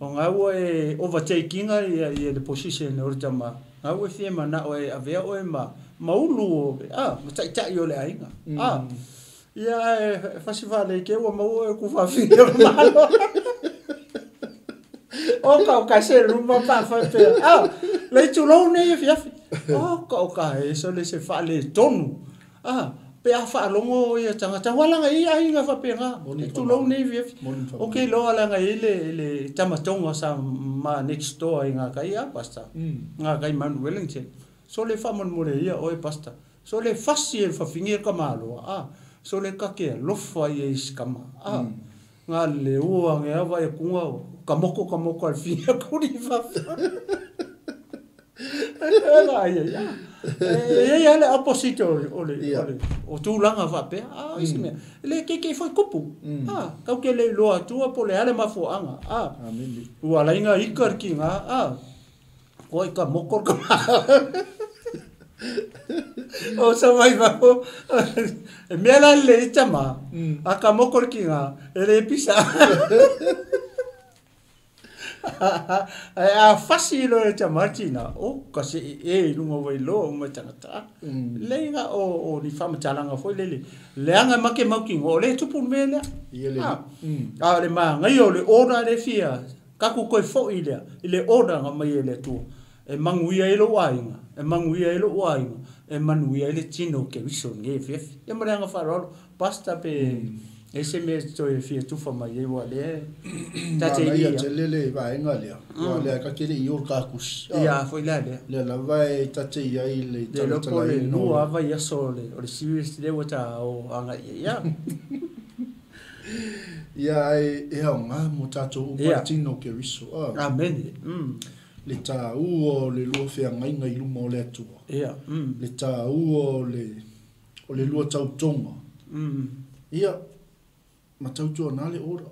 O ngā ua e overtakinga ia le position o le tama. Ngā ua e fia mana o e avea o e ma maulu o, ma taitai o le aiga. Ia e fasi whale ke ua mau e ku whawhine o malo. O ka o ka se luma pa fa pe. Ah, le tulou nei afiafi. O ka o ka e so le se faaletonu. Ah, pe a faalogo ia tagata ua laga i aiga faapena Moni e tulou nei afiafi. Moni O ke iloa laga i le tamatoga sa ma next door i gakai a pastor. Gakai Mount Wellington. So le faamolemole ia oe pastor. So le fasi e le fafine le tamaloa. Ah, so le ka ke alofa ia i si tama. Ah, ga le ua age lava e kuga ka moko ka moko a le fine kuli i fafo. Ai ai ai. E i ai lava le opposite o le o le o le o tulaga faapea. A o isi mea, e le keikei foi kupu. A, tatou te le iloa atua po o le a le mafuaaga. A, ua ala ai ona ika le tiga, a, koa i ka moko le tama. O sa mai fafo, e mea la lelei tama, a ka moko le tiga, e le pisa. Ae a fasi loa e tama le tina, o ka see e i luga o Vailoa uma e tagata. Lelei na o ni faamatalaga foi lele, leaga ma ke mautinoa, o lea e tupu le mea lea. A o le manaia o le order lea e fia, tatou toe foi lea i le order na aumai e le Atua, e manuia ai lou aiga, e manuia ai lou aiga, e manuia ai le tino o Keriso i lenei afiafi. Ia ma le agaga faaaloalo, Pastor pe e i ai se mea e toe fia tufa mai ai aua o lea ta te Manaia tele le vaega lea, aua o lea ta te le i o i le takusi. Ia foi la lea. Lea lava e ta te i ai i le Le iloa po o le talatalaina o lua lava vaiaso o le series lea ua ta o agai i ai. Ia. Ia ae e aoga mo tatou uma le tino o Keriso. Amene. Le taua o le lua feagaiga i luma o le Atua. Ia. Le taua o le o le lua tautoga. Ia, ma tautuana le order.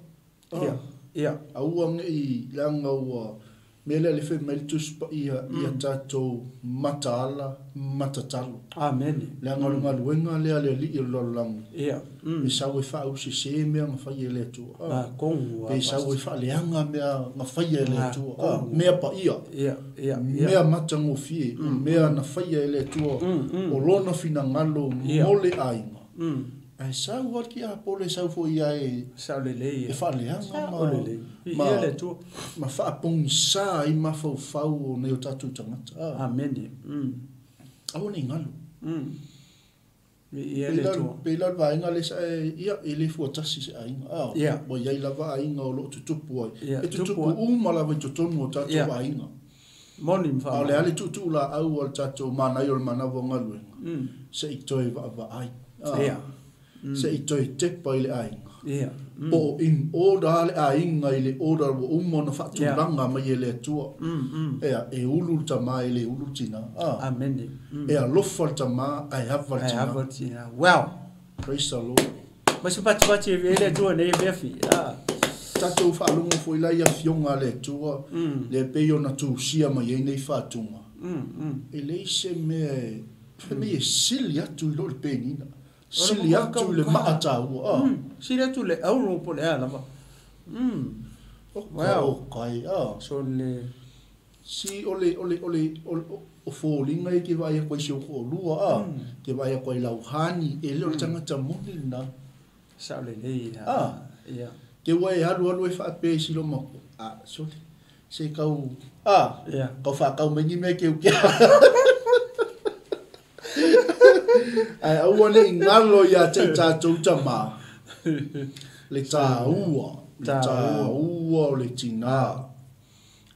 Ia, ia. Aua ne i leaga ua mea lea le fai mai le Tusi Paia ia tatou mataala, matatalo. Amene. Leaga o le galuega lea a le Alii o le lalolagi. Ia. E sau e faausese mea na faia e le Atua. Pe sau e faaleaga mea na faia e le Atua. Mea paia. Mea matagofie. O mea na faia e le Atua. O Lona finagalo mo le aiga. Ae sau lava le tiapolo e sau foi ia e faaleaga ma faapogisa ai mafaufau o nai o tatou tagata. Aua ne i galo. Pei la o le vaega lea sa e, ia, e le fuatasi se aiga, a, ua i ai lava aiga o lo o tutupu ai. E tutupu uma lava i totonu o tatou aiga. A o le a le tuutuulaau a le tatou manaia o le manava o galuega, se i toe vaavaai, a, se i toe tepa i le aiga. Po o in order le aiga i le order ua uma ona faatulaga mai e le Atua. Ea, e ulu le tama e le ulu le tina. Amene. E alofa le tama ae ava le tina. Ae ava le tina. Well. Praise the Lord. Ma se patipati e vea le Atua nei afiafi. Tatou faalogo foi la i afioga a le Atua, lea pei ona tusia mai ai nei faatuga. E leai se mea e, fai mai e sili atu i lo le penina. Sili atu i le maa taua, a. Sili atu i le auro po o le a lava. Wow. Okay, a. So le Si o le o le o le o foliga ia e te vaai atu ai i si ou toalua, a. Te vaai atu ai i lau honey, e le o le tagata moni lena. Sao lelei, a. Ia. Te ua e alualu e faapea i si lou matua, a, sole, se tau, a, tau faatau mai ni mea keukeu. Ae aua ne i galo ia te i tatou tama, le taua, le taua o le tina,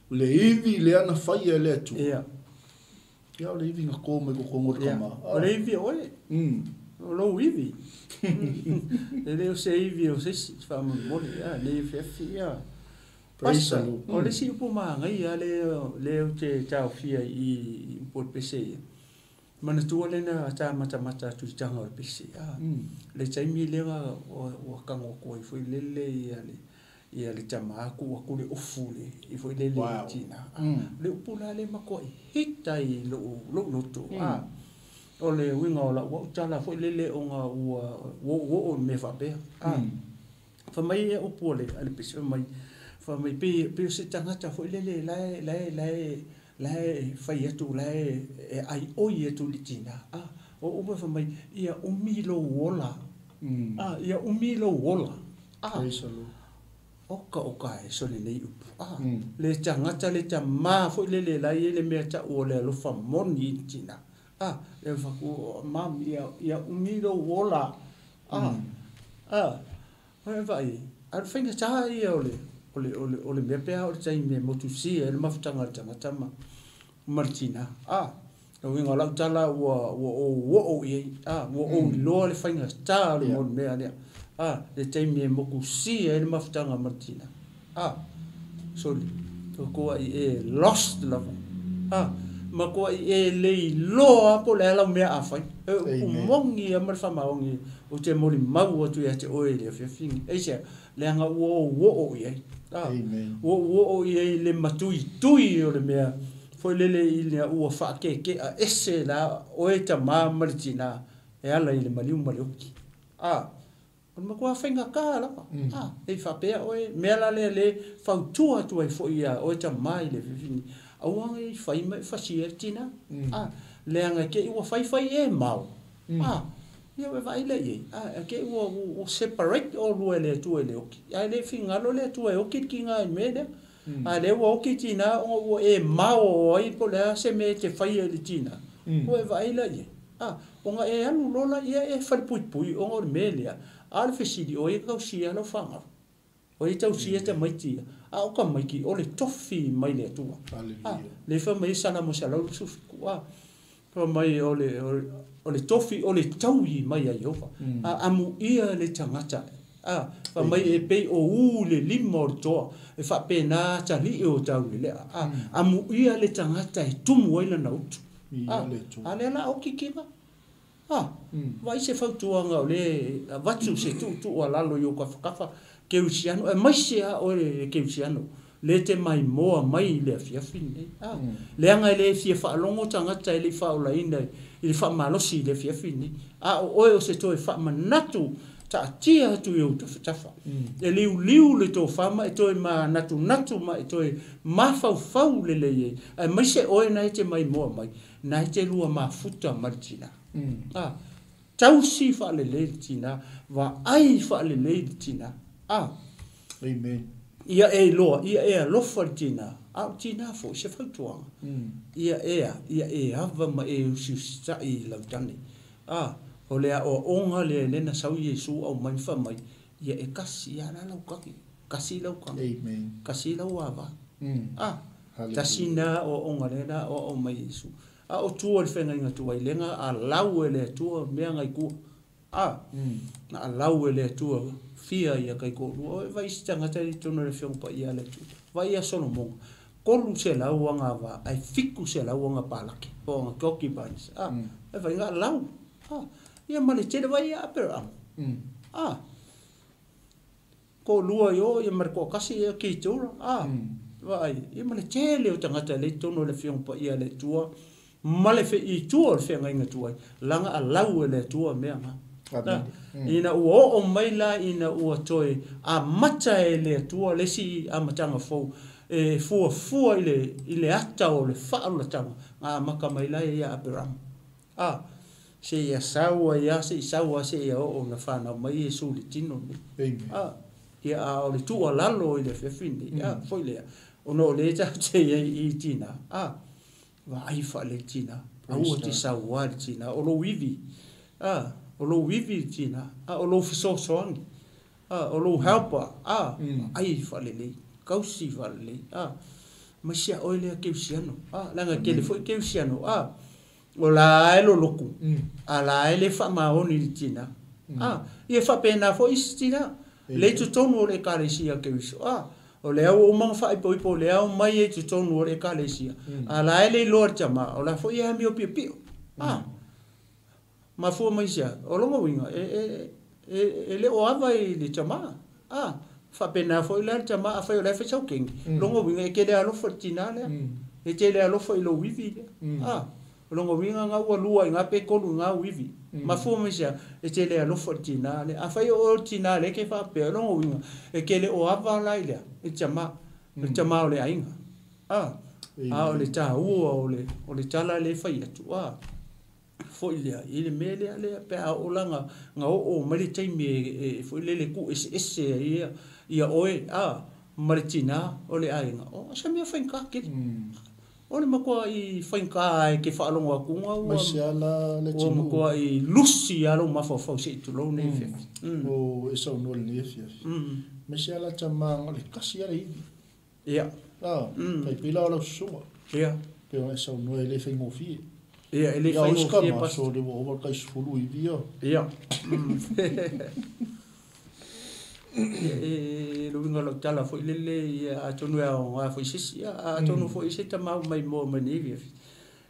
le ivi lea na faia e le Atua. Ia. Ia, o le ivi na to mai totonu o le tama. O le ivi o oe. O lou ivi. E le o se ivi o se isi, faamolemole, ia, nei afiafi, ia. Praise the Pastor, Lord. o le isi upu manaia lea ou te taofia i i upu o le pese ia, manatua lea na ta matamata atu i taga o le pese, a, le taimi lea ua tago atu ai foi lele ia le ia le tama tuu atu le ofu le i foi lele i tina. Le upu la lea e matuai hita i lou loto, a, o le uiga o lau au tala foi lele ona ua oooo i mea faapea, a. Fai mai ia upu a le pese, fai mai, fai mai pei pei o se tagata foi lele la e la e la e la e fai atu la e aioi atu i le tina, a. O upu fai mai, ia umi lou ola, a, ia umi lou ola, a. Praise the Lord. Oka oka e sole nei upu. A, le tagata le tamā foi lele la i ai le mea ta'u o le alofa moni i le tinā. A, le faku, mam, ia umi lou ola. A, a, o le vaai, a o le faigata ia o le, o le, o le, o le mea pe a o le taimi e motusia ai le mafutaga a le tagata ma, ma le tinā. A, o le uiga o lau tala ua, ua ou oo i ai, a, ua ou iloa le faigata o le yeah. mea lea. A, le taimi e mokusia ai le mafutaga ma le tinā. A, soli, matuai e lost lava. A, matuai e le iloa po o le a lau mea a fai. E upu moni ia ma le faamaoni ou te molimau atu ia te oe i le afiafi lenei. Aisea? Leaga ua ou oo i ai. A, ua ou oo i ai i le matuitui o le mea foi lele ina ua faakeekea ese la oe tamā ma le tinā e ala i le maliu ma le oki. A, o le matua faigata lava. A, e i faapea oe, mea la lea le fautua atu ai foi ia oe tamā i le afiafi lenei, aua ne i fai ma e fasia le tinā. A, leaga te i ua faifai e mao. A, ia ua e vaai lea i ai, a, e te i ua, ua separate oulua e le Atua i le oki, ae le finagalo le Atua e oki le tinā i le mea lea. A lea ua oki tinā ona ua e mao ai po o le a se mea e te faia i le tinā, ua e vaai la i ai. A, ona e alu loa la ia e falepuipui ona o le mea lea, a o le fesili, o ai e tausia lau fanau? O ai e tausia tamaiti ia? A o tamaiti, o le tofi mai le Atua. A, lea fai mai ai Salamo 127, a, fai mai o le, o le tofi o le taui mai a Ieova. A, amuia le tagata, a, fai mai e pei o u le lima o le toa, e faapena atalii o taulelea. A, amuia le tagata e tumu ai lana utu. A, a lea la oki kiva. A, vaai se fautuaga o lea e avatu se tuutuualalo i ou tafatafa Keusiano, aemaise lava oe le Keusiano, lea e te maimoa mai i le afiafi lenei. A, leaga e le fia faalogo tagata e le i faaolaina i le faamalosi i le afiafi lenei. A o oe o se toe faamanatu taatia atu i ou tafatafa. E liuliu le tofa ma e toe manatunatu ma e toe mafaufau lelei ai, aemaise oe na e te maimoa mai, na e te lua mafuta ma le tina. A, tausi faalelei le tina, vaai faalelei le tina. A, Amen. Ia e iloa, ia e alofa le tina, a o tina foi se fautuaga. Ia e a, ia e ava ma e usiusitai i lau tane. A, o le aoaoga lea lea na sau Iesu aumai ma fai mai, ia e kasi a la lau kagi, kasi lau kagi, kasi lau ava. A, tasi na aoaoga lea na aoao mai e Iesu. A o tua i le feagaiga tuai lega a lau e le Atua mea ngai kua. A, na alau e le Atua fia ia kaikoolua. O e vai isi tagata i totonu o le Afioga Paia a le Atua. Vai ia Solomoga, 300 aga ava ae 700 aga palake, po o aga concubines. A, e vai na alau. A, ia ma le tele vai ia Aperahama. A, koolua i o ia ma le toatasi ia Ketura. A, vaai, ia ma le tele o tagata lea i totonu o le Afioga Paia a le Atua, ma le i tua o le feagaiga tuai, laga alau e le Atua mea na. Na, ina ua oo mai la ina ua toe amata e le Atua le isi amataga fou, e fuafua i le, i le ata o le faaolataga, na amata mai la e ia Aperama. A, seia sau ai a, se i sau a seia oo na fanau mai Iesu i le tino lenei. A, ia a o le tuualalo i le afiafi lenei, a, foi lea, ona o lea tatou te i ai i tina, a, Vaai faalele tina, aua te sauā i le tina, o lou ivi, a, o lou ivi le tina, a, o lou fesoasoani, a, o lou helper, a, vaai faalelei, tausi faalelei, a, aemaise a oe lea keusiano, a, leaga e tele foi keusiano, a, o la e lolotu, a la e le faamaoni i le tina, a, ia e faapena foi isi tina, lea i totonu o le Ekalesia Keriso, a, O lea ua uma ona faaipoipo, o lea omai ai i totonu o le Ekalesia, a la e le iloa e le tama, o la foi e amio piopio. A, mafua mai i se a? O lona uiga, e, e, e, e le o ava i le tama. A, faapena foi la le tama, afai o la e fai sau kegi, lona uiga, e te le alofa i le tina lea, e te le alofa i lou ivi lea. A, O lona uiga na ua lua i na pe tolu i na uivi. Mafua mai se a? E te le alofa i le tina lea. Afai o oe o le tina lea e te faapea, o lona uiga, e te le o ava la i le a? I le tama, i le tama o le aiga. A, a o le taua o le, o le tala lea e fai atu, a, Foi lea i le mea lea lea pe a oo la na oo mai le taimi e foi lele tuueseese ai ia ia oe ma le tinā o le aiga, o se mea faigata tele. O le matuai faigata e te faalogo atu ua Mai se ala le ua tinuu. matuai lusi lava lou mafaufau se i tulou nei afiafi. O e saunoa i lenei afiafi. Mai se ala tama na o le tasi lava le ivi. Ia. Ah, tai pei la o lau susuga. Ia. Pei ona e saunoa e le faigofie. Ia, e le Ia, o isi faigofie tama, pas. so le ua ova le tai 10 ivi ia. Ia. Ia, e le uiga o lau tala foi lele, ia, atonu e aoga foi i se isi, ia, atonu foi se tama ua maimoa mai nei afiafi.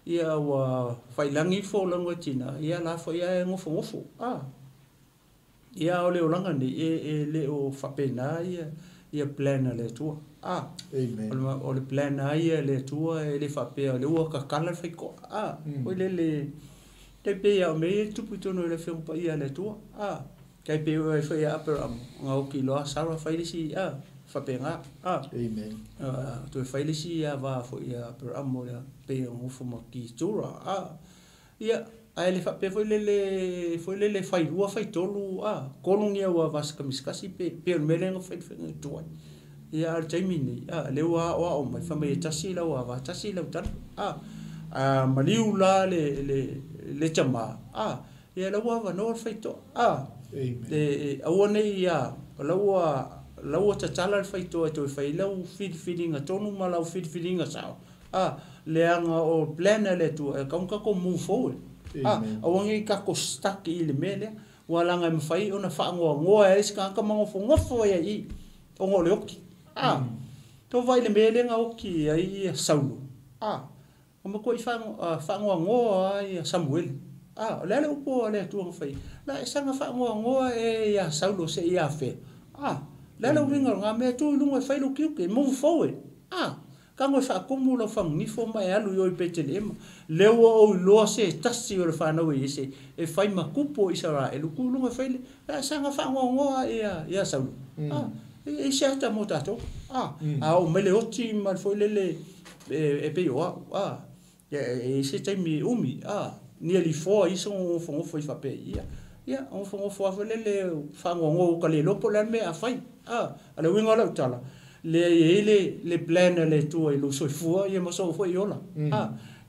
Ia, ua failagi le folauga a tina, ia la foi lava e nofonofo. Ia, o le olaga nei, e le o faapena ia, ia plan a le Atua. Amen. O le plan lava ia a le Atua e le faapea o lea ua tatala le faitoa. Foi lele, tai pei lava o mea ia e tupu i totonu o le Afioga Paia a le Atua. Tai pei o ai foi ia Aperamo, na oti loa Sara fai le isi, faapena. Amen. Toe fai le isi ava foi ia Aperamo lea, pei o nofo ma Ketura. Ia, ae le faapea foi lele, foi lele fai lua, fai tolu, tolu ni au ava sikamisikasi pe, pe o le mea lea na fai le faiga tuai. Ia, a o le taimi nei, lea ua aoao mai, fai mai e tasi lau ava, tasi lau tala. A maliu la le tama, ia lau avanoa le faitoa. Amen. E aua nei ia, lau ua tatala le faitoa e toe fai lau filifiliga tonu ma lau filifiliga sao. Leaga o plan a le Atua, e tatau ona tatou move forward. Amen. Aua nei tatou stuck i le mea lea. Ua laga e mafai ona faanoanoa e isi tagata ma nofonofo ai i i, ona o le oti. Tau vaai i le mea lea na oti ai ia Saulo. Na matuai faanoanoa ai ia Samuele. O le a le upu a le Atua na fai? La e saga faanoanoa e ia Saulo se i afea. Le a le uiga o lena mea, tu i luga e fai lou tiute, move forward. Tago e faatumu lau faganifo ma e alu i o i Petelehema. Lea ua ou iloa se tasi o le fanau e Iese e fai ma tupu o Isaraelu, tu i luga e fai le, la e saga faanoanoa ia Saulo. E se ata mo tatou. A o mai le oti ma le foi lele e pei o au. Ia, e se taimi umi. Nearly 4 iso ngofonofo i faapea ia. Ia, ngofonofo a foi lele faanoanoa o ka le lopo le a le mea a fai. A le uiga o lau tala, le e le plan a le Atua i lou soifua, ia ma soo foi i ola.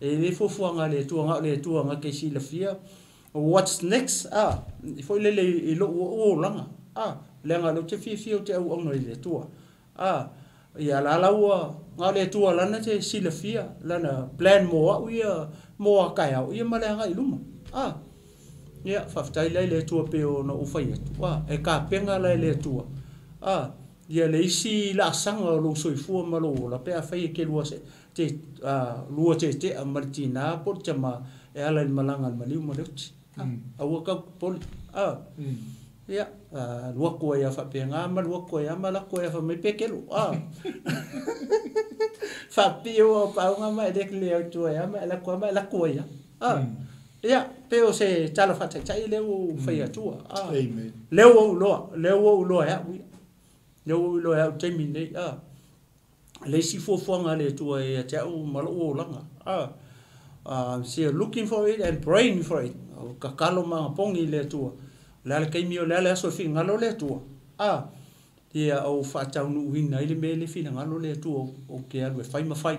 E le fuafuaga a le Atua, na o le Atua na te silafia. What's next? I foi lele i lou olaga. Leaga lou te fiafia o te auauna i le Atua. Ia la la ua, na o le Atua lana te silafia, lana plan mo au ia, mo a kaeao, ia ma le agai i luma. Ia, faafetai la i le Atua pe o na ou fai atu. E kapenga la i le Atua. Ia le isi laasaga o lou soifua ma lou ola, pe a fai e ke lua se, te, lua tetea ma le tinā po o le tama, e ala i le malaga a le maliu ma le oti. Aua tau popole. Ia, lua atu ai a faapena ma lua atu ai a ma lako ai a fai mai pe kelo. Faapipii ua o pauga ma e le le au tua ai a ma e lako a ma e lako ai a. Ia, pe o se tala faataitai lea ua ou fai atua. Amen. Lea ua ou iloa, lea ua ou iloa e au ia. Lea ua ou iloa e au taimi nei. Le isi fuafuaga a le Atua e ia te au ma lou olaga. So looking for it and praying for it. O tatalo ma agapogi i le Atua. O le a le taimi o le a le aso e finagalo le Atua. Ia ou faataunuuina ai le mea le finagalo le Atua o te alu e fai ma fai.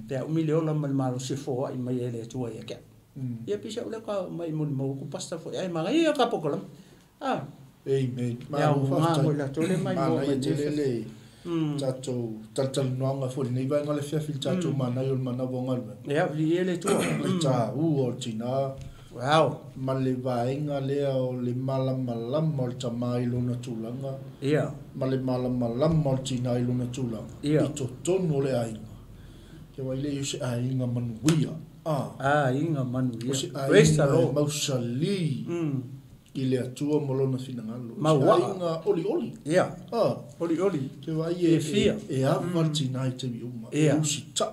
Pe a umi le ola ma le malosi e foai mai e le Atua ia te au. Ia pisa o lea ka mai moni mau ku pasta foi ai manga ia ka pokola. Amen. Ia, Malo o ngā faafetai. ngoi la tole mai mo Manaia mai tele nei. le tatou talatalanoaga foi lenei vaega le fiafi le tatou manaia o le manava o galuega. Ia, vi e le tua. Le taua o le tinā. Wow. Ma le vaega lea o le malamalama o le tamā i lona tulaga. Ia. Ma le malamalama o le tinā i lona tulaga. Ia. I totonu o le aiga. Ia wa i le i o se aiga manuia. Aiga manuia. O se Praise the aiga e Lord. mausali. I le Atua ma lona finagalo. Ma Se ua. aiga olioli. Ia. Olioli. Ke wa i E fia. e ava le tinā i taimi uma. E Ia. usi tau.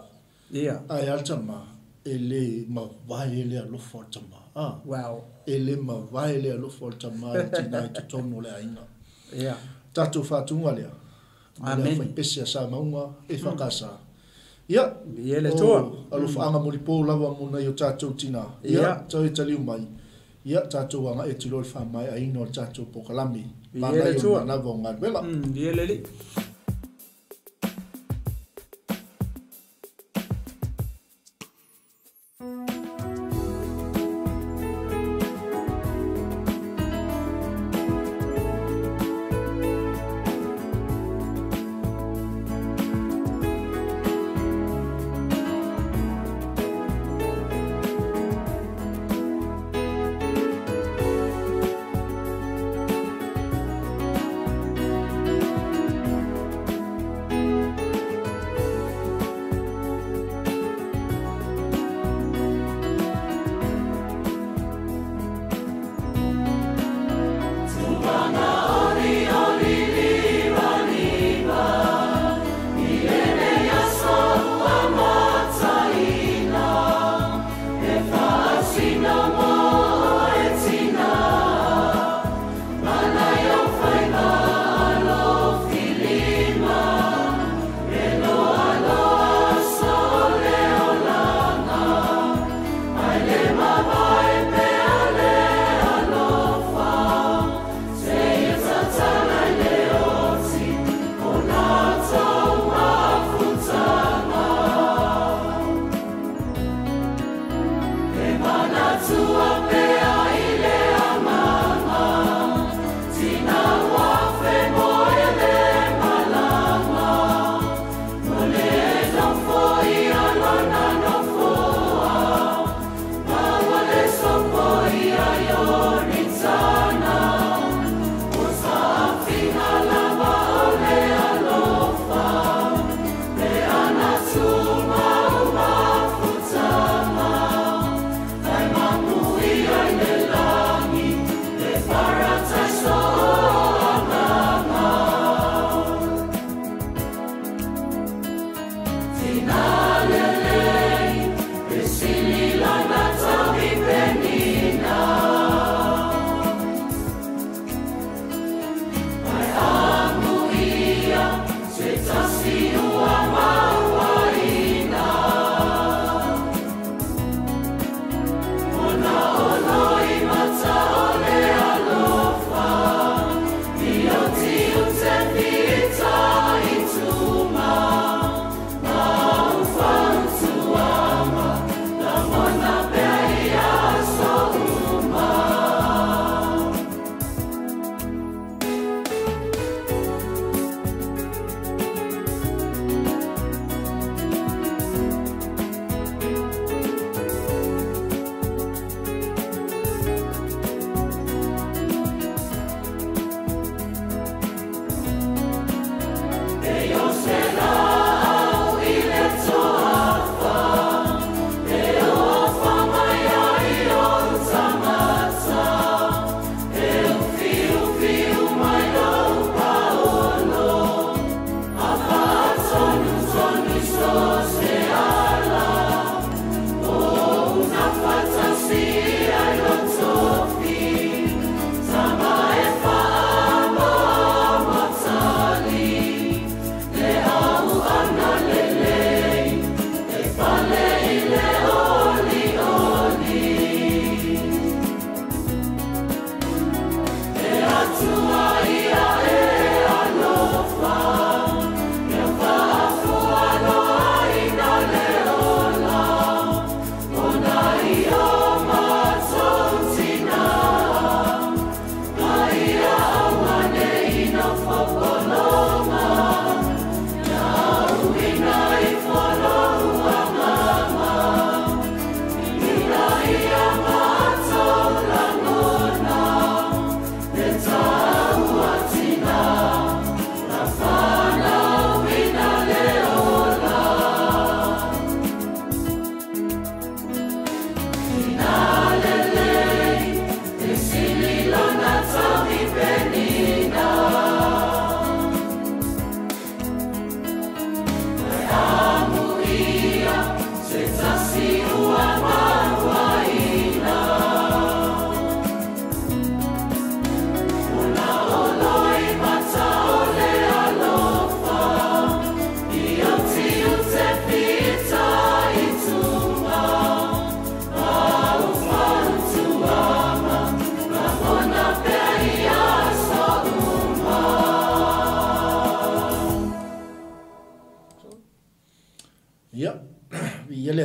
Ia. Ae a le tamā, e le mavae le alofa o le tamā. Wow. E le mavae le alofa o le tamā i le tinā i totonu o le aiga. Ia. Tatou faatuga lea. Amen. Le fai pese a sa maunga e whakasa. Ia, Viia le Atua. O alofaaga molipo lava mo nai o tatou tina. Ia, tau e taliu mai. Ia, tatou agai atu loa i le faamaeaina o le tatou polokalame. Viia le Manaia o le Atua. manava o galuega. Viia le Alii.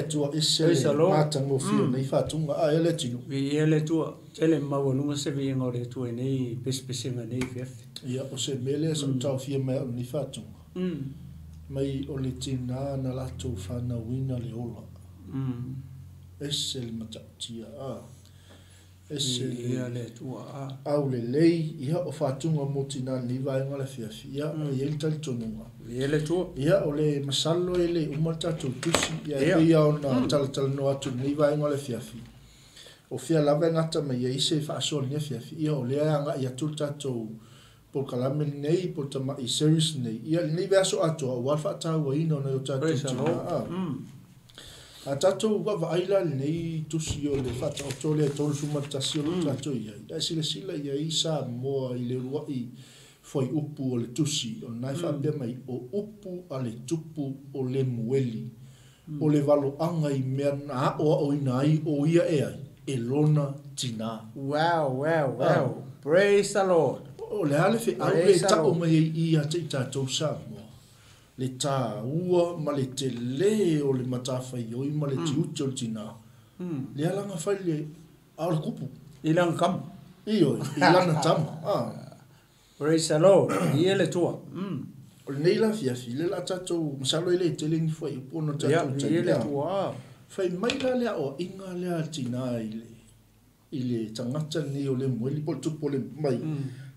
Atua ese Praise le the Lord. matagofie o nei faatuga a e le atinuu. Viia le Atua, tele maualuga se viiga o le Atua i nei pesepesega i nei afiafi. Ia, o se mea lea sa ou taofia mai au i lenei faatuga, mai o le tinā na latou fanauina le ola. Ese le matautia, a, ese le. Viia le Atua, a. Aulelei, ia, o faatuga mo tinā i lenei vaega o le afiafi, ia, e i ai le talitonuga. Viia le Atua. Ia, o le masalo e le uma le tatou tusi, ia, e Ia. pei lava ona talatalanoa atu i lenei vaega o le afiafi, o fea lava e gata mai ai se faasoa i lenei afiafi, ia, o lea e agai atu le tatou polokalame lenei po o le tamai series lenei, ia, i lenei vaiaso atoa, aua le faatauaina o nai o tatou Praise the tinā. Lord. A. A tatou vaavaai la i lenei tusi o le Faataoto lea e 31 o lo o tatou i ai, ae silasila i ai Samoa i le uluai fuaiupu o le tusi, o lena e faapea mai, o upu a le tupu o Lemueli, o le valoaga i mea na aoaoina ai o ia e ai, e lona tinā. Wow, wow, wow. Praise the Lord. O le a le feau le Praise the ta'o Lord. mai ai i ia te i tatou Samoa, le tāua ma le telē o le matafaioi ma le tiute o le tinā. Le alaga fai le a o le kupu. I lana kama. Ioe, i lana tama. Ah. Praise the Lord. Viia le Atua. O lenei la afiafi, le la tatou, masalo e le tele ni fuaiupu ona Ia, tatou viia le taimi. Atua. Fai mai la le aoaiga lea a le tinā i le, i le tagata lenei o Lemueli po o le tupu o le mai.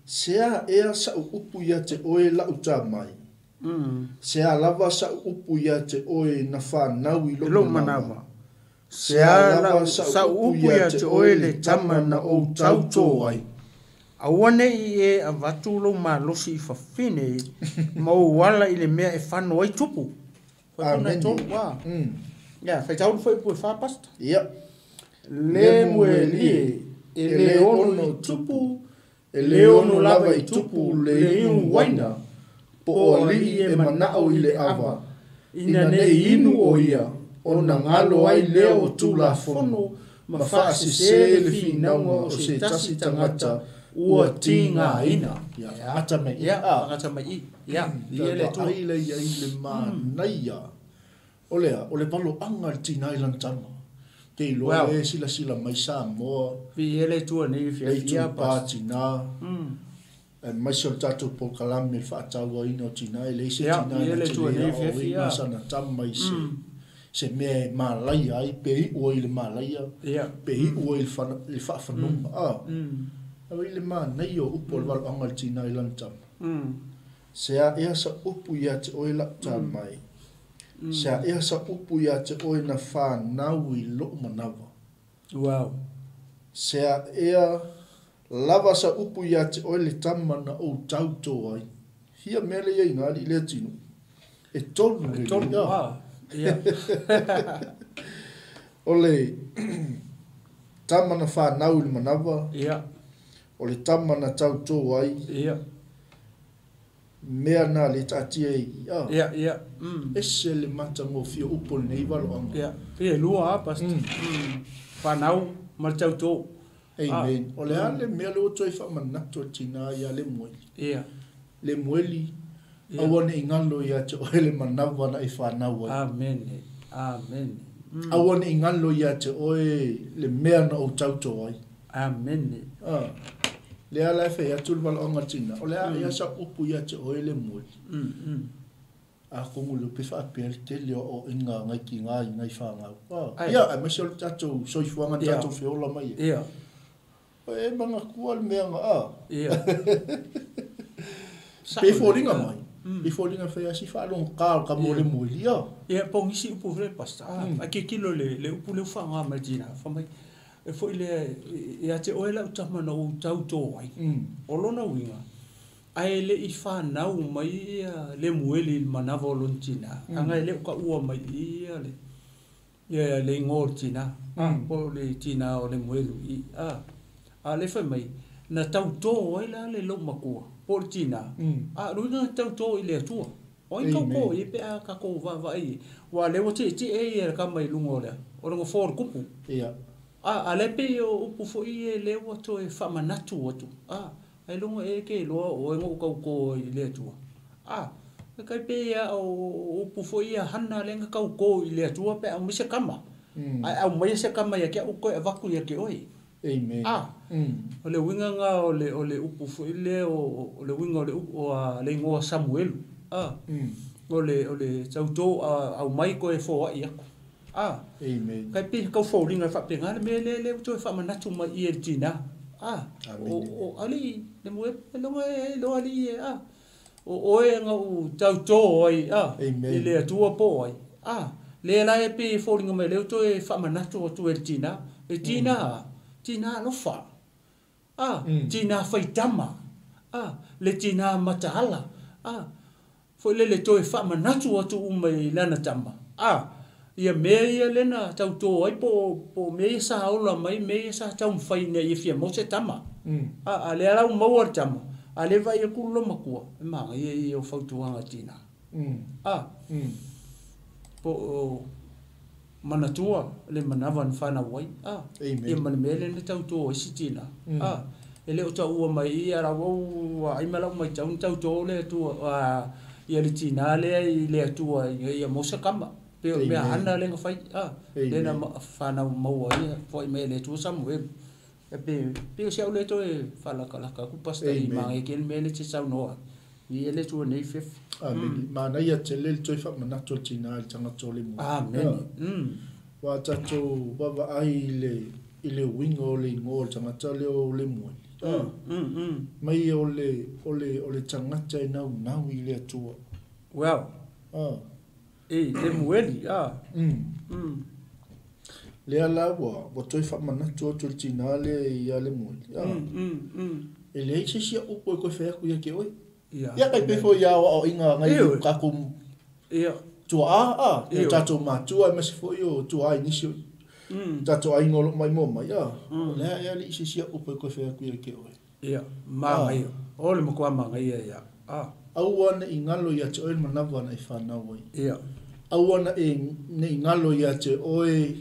Se a ea sa'u upu ia te oe la'u tamai. Se a lava sa'u upu ia te oe na fanau i I lo'u lou manava. manava. Se a lava sa'u upu ia te oe le tama na ou tautō ai. Aua ne'i e avatu lou malosi i fafine ma ou ala i le mea e fano ai tupu. Faipuna Amene. tolu, a. Ia, faitau le fuaiupu e fa, Pastor. Ia. Lemueli e, e le ono i tupu, e le ono lava i tupu le inu uaina, po o alii e mana'o i le ava, ina nei inu o ia, ona galo ai lea o Tulafono ma faasesē le finauga o se tasi tagata ua tigāina. Ia, gata mai i. Ia, gata mai i. Ia, viia le Atua. Vaai lea i ai le manaia. O lea, o le valoaga le tinā i lana tama. Te iloa Wow. e silasila mai Samoa, Viia le Atua nei le fiafia, itupā Pastor. tinā, aemaise o le tatou polokalame le faatauaina o tinā, e leai se Ia, tinā viia na le te Atua le nei aoaoina fiafia. sana tama i se, se mea e malaia ai, pe iu ai le malaia, Ia. pe iu ai le le faafanuga. A, ae i le manaia o upu o le valoaga le tinā i lana tama. Se a ea sa upu ia te oe la'u tamai. Se a ea sa upu ia te oe na fanau i lo'u manava. Wow. Se a ea lava sa upu ia te oe le tama na ou tautō ai. Hia mea le ia i ngā li le tino. E tolu le Tolu, ia. a. Ia. O le tama na fanau i le manava, Ia. o le tama na tautō ai, Ia. mea na le taatia i. A. Ia, ia. Ese le matagofie o upu o lenei valoaga. Ia. Pe lua, a, Pastor. Fanau ma le tautō. Amen. O le a le mea le ua toe faamanatu a le tinā ia Lemueli. Ia. Lemueli, Ia. aua ne'i galo ia te oe le manava na e fanau ai. Amen. Amen. Aua ne'i galo ia te oe le mea na ou tautō ai. Amen. Ah. Le ala e fai atu le valoaga a le tinā. O le a ea sa upu ia te oe Lemueli. A kongu le pe faapea le tele o aoaiga agai tigā i nai fagau. Ah. Ai. Ia, aemaise o le tatou soifuaga na Ia. tatou feola mai e. Ia. E magatua le mea ga a. Ia. Pe foliga mai. Pe foliga fai asi faalogokā o le kama o le mueli a. Ia, po o nisi upu foi Pastor. A tilotilo le le upu lea ua faaaogā mai le tinā, fai mai, e foi lea ia te oe la'u tama na ou tautō ai. O lona uiga, ae le'i fanau mai ia Lemueli i le manava o lona tinā, aga e lē o ka'ua mai i ia le ia le igoa o le tinā, po o le tinā o Lemuelu i a. A le fai mai, na tautō ai la le lou makua, po o le tinā, a o le uiga na tautō i le Atua. O ai Amen. tautō i pe a takou vaavaai ai, uā lea ua te'ete'e ia le kama i luga o lea, o le gofō o le kupu. Ia. A le pei o upu fo'i e lea ua toe faamanatu atu. A, ailoga e ke iloa oe go'u tautō ai i le Atua. A, E kai pe ia o upu foi ia hana le nga kau ko i le atua pe au se kama. Ai au mai se kama ia ke au koe avaku ia ke oi. Amen. Ah. O le winga nga o le upu foi le o le winga o le upu o a le ingoa Samuelu. Ah. O le tauto au mai koe fo ai aku. Ah. Amen. Kai pe kau fo linga fa pe ngale me le le to fa manatu mai i el tina. Ah. O ali le mo e lo ali ah. O oe nga u tauto ai ah. I le atua po ai. Ah. Le la e pe fo linga mai le to e fa manatu o tu el tina. E tina. Tina alofa. Ah, tina faitama. Ah, le tina mataala. Ah, foi le toe fa manatu atu umai lana tama. Ah, ia me ia lena tauto ai po me sa ola mai me sa tau fai ne ia fia mo se tama. Ah, ale ala mau tama. Ale vai ku lo makua. Ma ia ia o fautuanga tina. Ah. Po manatua le manawa na whana wai. Ah, ia mana mele na tauto o isi tina. Ah, e le o tau ua mai ia ra wau ai mala mai tau tauto le atua ia le tina le i le atua ia mosa kama. Pe o mea hana le ngawhai. Ah, le na whana maua ia foi me le atua Samuel. E pe o se au le toe whalakalaka ku pasta i mange ke mele te sau noa. I ele tua nei fef. Amen. Mana ia te le toi fa manatu tina le tangata le mo. Amen. Wa tatou wawa ai i le winga o le ingoa o le tangata le o le moe. Mai o le tangata e nau nau i le atua. Well. Ah. E le moeli, ah. Le ala ua toi fa manatu atu le tina le ia le moeli. Ah. E le se sia upo e koe whea ku ia ke oe. Ia kai pefo ia o inga ngai ka ku ia tua a ia tatou matua ma se foi o tua ai nisi tatou ai ngolo mai mo mai a le ia li se sia upo ko fe ku ia ke oe ia ma ngai o le makua ma ngai ia a aua ne ingalo ia te oe manawa na i whanau ai ia aua na e ne ingalo ia te oe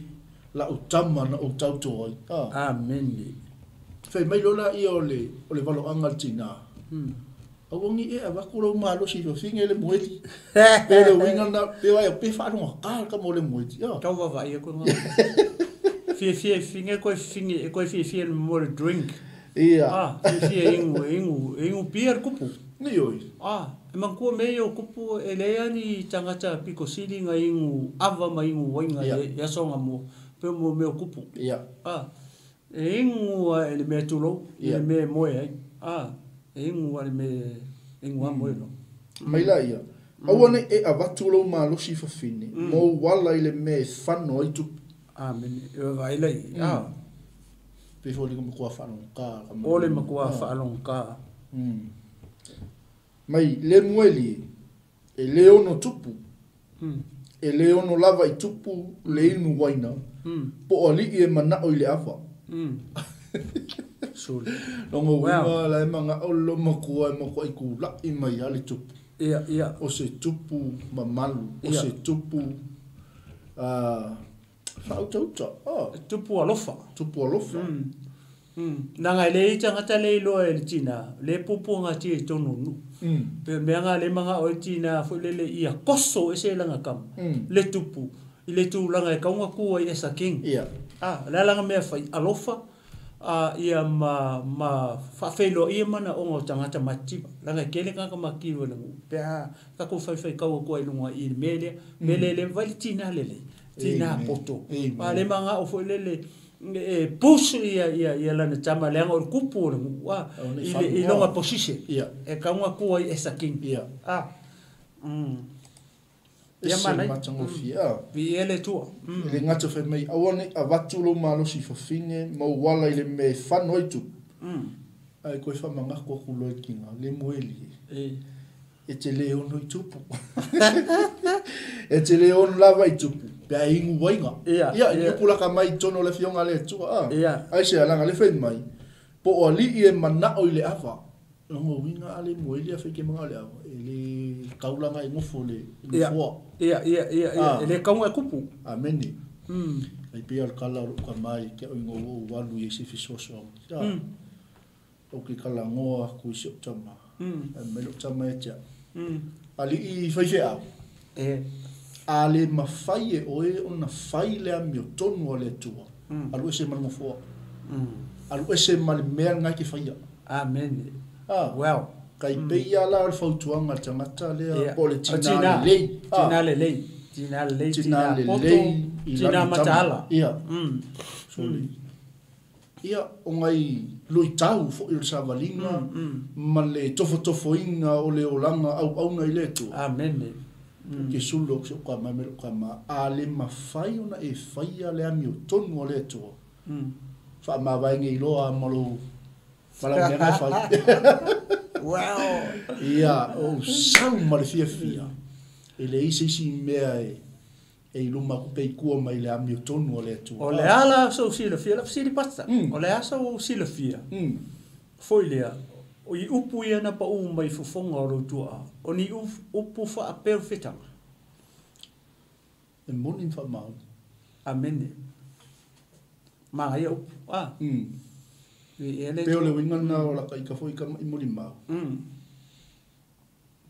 la utama na o tauto ai a amen fe mai lola ia o le valo anga tina Awangi e avaku lau malosi fo finge le moeli. Pe le winga na pe vai pe fa no ka ka mo le moeli. Tau va ia ko nga. Fie fie finge ko finge ko fie fie mo le drink. Ia. Ah, fie fie ingu beer kupu. Ni oi. Ah, e manku me yo kupu e le ani tangata piko sili nga ingu ava ma ingu wainga ia songa mo pe mo me kupu. Ia. Ah, e ingu e le me tulo, e le me moe ai. Ah, ingu ale me ingu a moe no. Mai la ia. Aua ne e avatu lau malosi fafine. Mo wala i le me whano ai tupu. Amen. E vai lai. Ah. Pe fo le makua whalonga. O le makua whalonga. Mai le mueli e le ono tupu. E le ono lava i tupu le inu waina. Po ali i e manao i le awa. Suli. Longo winga la e manga olo makua e makua i kula i mai ale tupu. Ia, ia. O se tupu mamalu, o se tupu whautauta. Tupu alofa. Tupu alofa. Nanga le i tangata le iloa e le tina, le pupu ngā tia i tonu nu. Pe mea ngā le manga o e tina fo le le ia koso e se langa kama. Le tupu, i le tūlanga e kaunga kua i esa king. Ia. Ah, le alanga mea whai alofa. Ia ma whawhelo ia mana o ngā tangata matiwa. Langa kele kaka makiwa langu. Pea kako whaiwhai kaua kua i lunga i mele. Mele le wali tina lele. Tina poto. A le manga o fo lele e push ia lana tama leanga o kupu langu. I longa posise. E kaunga kua i esa king. Ah. Ia mana matangofia. Vi ele tua. Le ngata fe mai aua ne avatu lo malosi fafine mo wala i le me whano i tupu. Ai koe wha mangako ku loe kinga le moeli. E te le ono i tupu. E te le ono lava i tupu. Pea ingu wainga. Ia, Ia, i upu laka mai tono le fionga le tua. Ia. Ai se alanga le whai mai. Po o ali i e manao i le awa. Longo winga ale moeli a wheke manga le awa. E le kaulanga i ngofo le ngofoa. Ia, ia, ia, ia. E le kaunga e kupu. Amene. Ai pia o le kala o luka mai ke o ingo o walu i se fisoso. O ke kala ngoa ku i se o tama. Ai mai lo tama e tia. Ali'i faifeau. E. A le mafai e oe ona fai le amiotonu a le Atua, alu ese ma le nofoa. Alu ese ma le mea lena e te faia. Amene. Ah. Well. Tai pei lava la o le fautuaga a le tagata lea Ia. po o le O tina tina. lelei. Tina lelei. Tina lelei, Tina tina poto, lelei i tina lana tama. mataala. Ia. Mm. Ia, o nai luitau foi o le savaliga ma le tofotofoina o le olaga auauna i le Atua. Amene. Ou te sulu atu i si ou tama ma lou tama, a le mafai ona e faia le amiotonu a le Atua, faamavae nei loa ma lou ma lau mea na e fai. Wow. Ia, o ou sau ma le fiafia, e leai se isi mea e e i luma atu pe i tua mai le amiotonu a le Atua. O le a la sou silafia, la fesili pasta. Mm. O le a sou silafia, Mm. foi lea, o i upu ia na paū mai i fofoga o lou tuaa, o ni upu faaperofetaga. E moni ma faamaoni. Amene. Manaia upu. Ah. Mm. E le Pei o le uiga lena o laka ika foi ka ma'i molimau. Mm.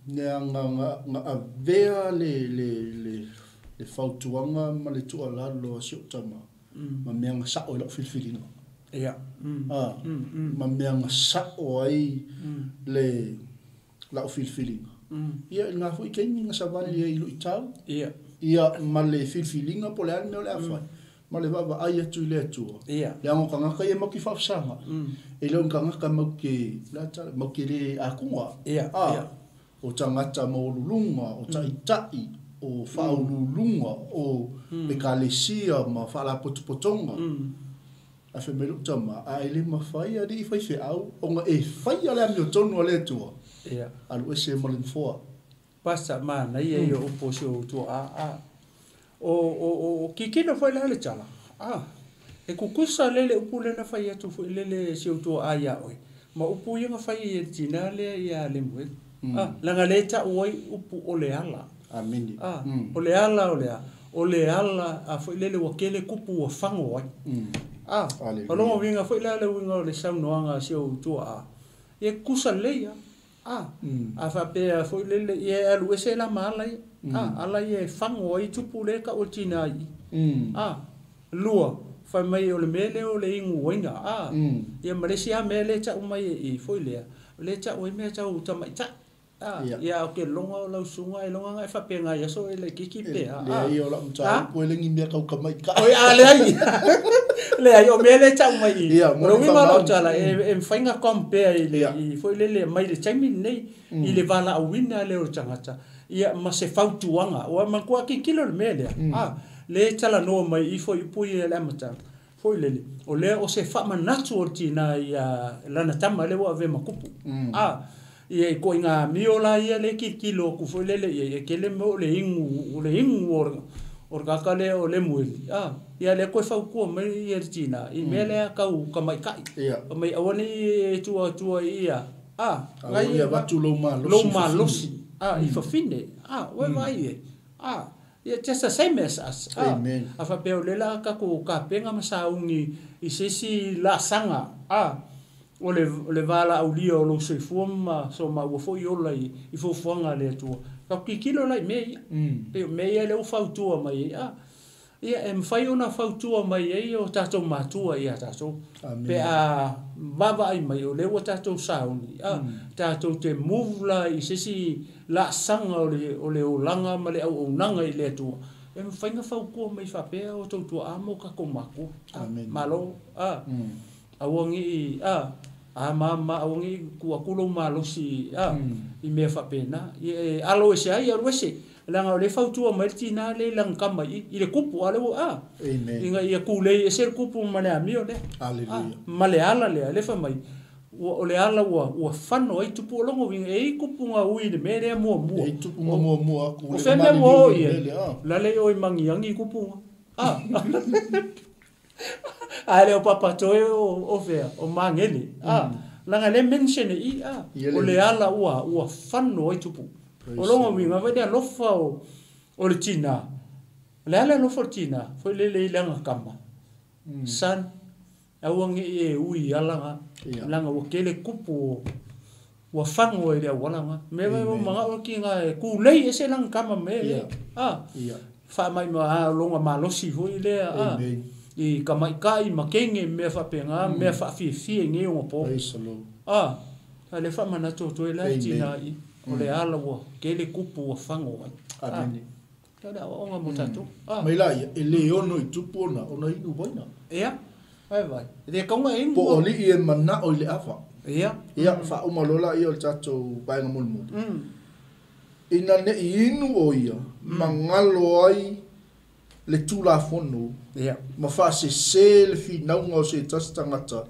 Nea nga nga nga avea le le le le fautuaga ma le tuualalo a si ou tama Mm. ma mea na sa'o i la'u filifiliga. Ia. Mm. Ah, Mm, mm. ma mea na sa'o ai Mm. le la'u filifiliga. Mm. Ia i lena foi taimi na savali ai i lu'itau. Ia. Ia ma le filifiliga po o le a le mea o le a fai. Ma le vaavaai atu i le Atua. Ia. Leaga o tagata ia e matou te faafesaga. Mm. E le o ni tagata matou te, o le a tala, matou te le akuga. Ia, Ah, ia. o tagata maualuluga, o ta'ita'i, o faauluuluga, o ekalesia ma faalapotopotoga. Mm. Ae fai mai lou tama, a e le mafai alii faifeau ona e faia le amiotonu a le Atua. Ia. Alu ese ma le nofoa. Pasa manaia ia upu o si ou tuaa. Ah. O o o o kikilo foi la le tala. Ah. E kukusa lele upu lena fai atu foi lele si ou tuaa ia oe. Ma upu ia na fai e le tina lea ia Lemuele. Mm. Ah, leaga le ta'u ai upu o le ala. Amene. Ah, Mm. o le ala o le a. O le ala a foi lele ua kele kupu ua fago ai. Mm. Ah, Hallelujah. o lona uiga foi la le uiga o le saunoaga a si ou tuaa. Ia kusa lelei a. Ah, Mm. a faapea foi lele ia e alu ese la ma ala ia. Mm. Ah, ala ia e fago ai tupu le ta'u e le tina i. Mm. Ah, lua, fai mai o le mea lea o le iguaina. Ah, Mm. ia ma le isi lava mea lea e ta'u mai i foi lea, o lea e ta'u ai mea tau tamaita'i. Ah, Ia. ia o ke loga o lau susuga e loga agai faapega i aso e laitiiti E pe a. leai o la'u mataupu e le ni mea taukamaitai. Oi a leai. Leai o mea lea e ta'u mai i. Ia, O mo le le uiga o lau faamaoni. tala e mafai ona compare i le Ia. i foi lele mai le taimi lenei i le valaauina lea o le tagata. Ia ma se fautuaga. Ua manatua tilotilo le mea lea. Ah, le talanoa mai i foi upu ia i le amataga. Foi lele, o lea o se faamanatu o le tina ia lana tama lea ua avea ma kupu. Mm. Ah, ia i koʻiga amio la ia le kilokilo aku foi lele ia e kele mea o le igu o le igu o le o le tagata lea o Lemueli. Ah, ia lea koe fautua mai ia le tina i mea lea tau kamaita'i. Ia. Mai aua nei e tuatua i ia. Ah, Aua ne i avatu lou malosi lou i fafine. malosi. Ah, i fafine. Ah, ua vaai e. Ah, ia just the same as us. Ah, Amen. a faapea o lea la a tatou kapega ma saugi i se isi laasaga. Ah, o le o le valaaulia o lou soifua ma so maua foi ola i i fuafuaga a le Atua. Tatou tilotilo la i mea ia. Mm. Pei o mea ia lea ua fautua mai ai. Ah, ia e mafai ona fautua mai ai o tatou matua ia tatou. Amene. Pe a vaavaai mai o lea ua tatou sauni. Ah, tatou te move la i se isi laasaga o le o le olaga ma le auaunaga i le Atua. E mafai ona fautua mai faapea o tou tuaa ma o tatou matua. Ah, Amene. malo. Ah, Mm. aua nei ah, a ma aua nei tuu atu lou malosi ah, Mm. i mea faapena. Ia e alo ese ai alu ese. Leaga o lea e fautua mai le tina lea i lana kama i i le kupu a lea ua ah. Amen. Ina ia kulei ese le kupu ma le amio lea. Hallelujah. Ah, ma le ala lea, lea fai mai, ua o le ala ua ua fano ai tupu o logo uiga, e i ai kupuga ui i le mea lea muamua. E i tupuga muamua aku O le fea mea ua oo maliliu i ai, i le mea lea, ah. lale o i magiagi kupuga. Ah. Ae le o papatoe o o fea, o magele. Ah, leaga lea e mention e i, ah, Ia o le- le ala ua ua fano ai tupu. Praise O logo the uiga foi le alofa o o le tina. O le ala alofa o le tina, foi lele i lana kama. Mm. Son, aua nei e ui i alaga. Ia. Leaga ua tele kupu o Ua fago ai le auala lena. Mea vai ua manao ki nga e kulei ese lana kama me le. A. Faamai ma loga malosi foi lea a. I tamaitai ma kenge mea faapena mea faafiafia i nei ona po. A. A le faamanatu atu ai la tina i o le ala ua tele kupu ua fago ai. Amene. O le aoaoga mo tatou. A. Mai la ia, e le ono i tupu ona, ona inu uaina. Ia, vai vai. E le tatau ona e inu. Po o alii e manao i le ava. Ia. Ia, faauma loa laia o le tatou vaega mulimuli. Ina ne i inu o ia ma galo ai le Tulafono Ia. ma faasese le finauga o se tasi tagata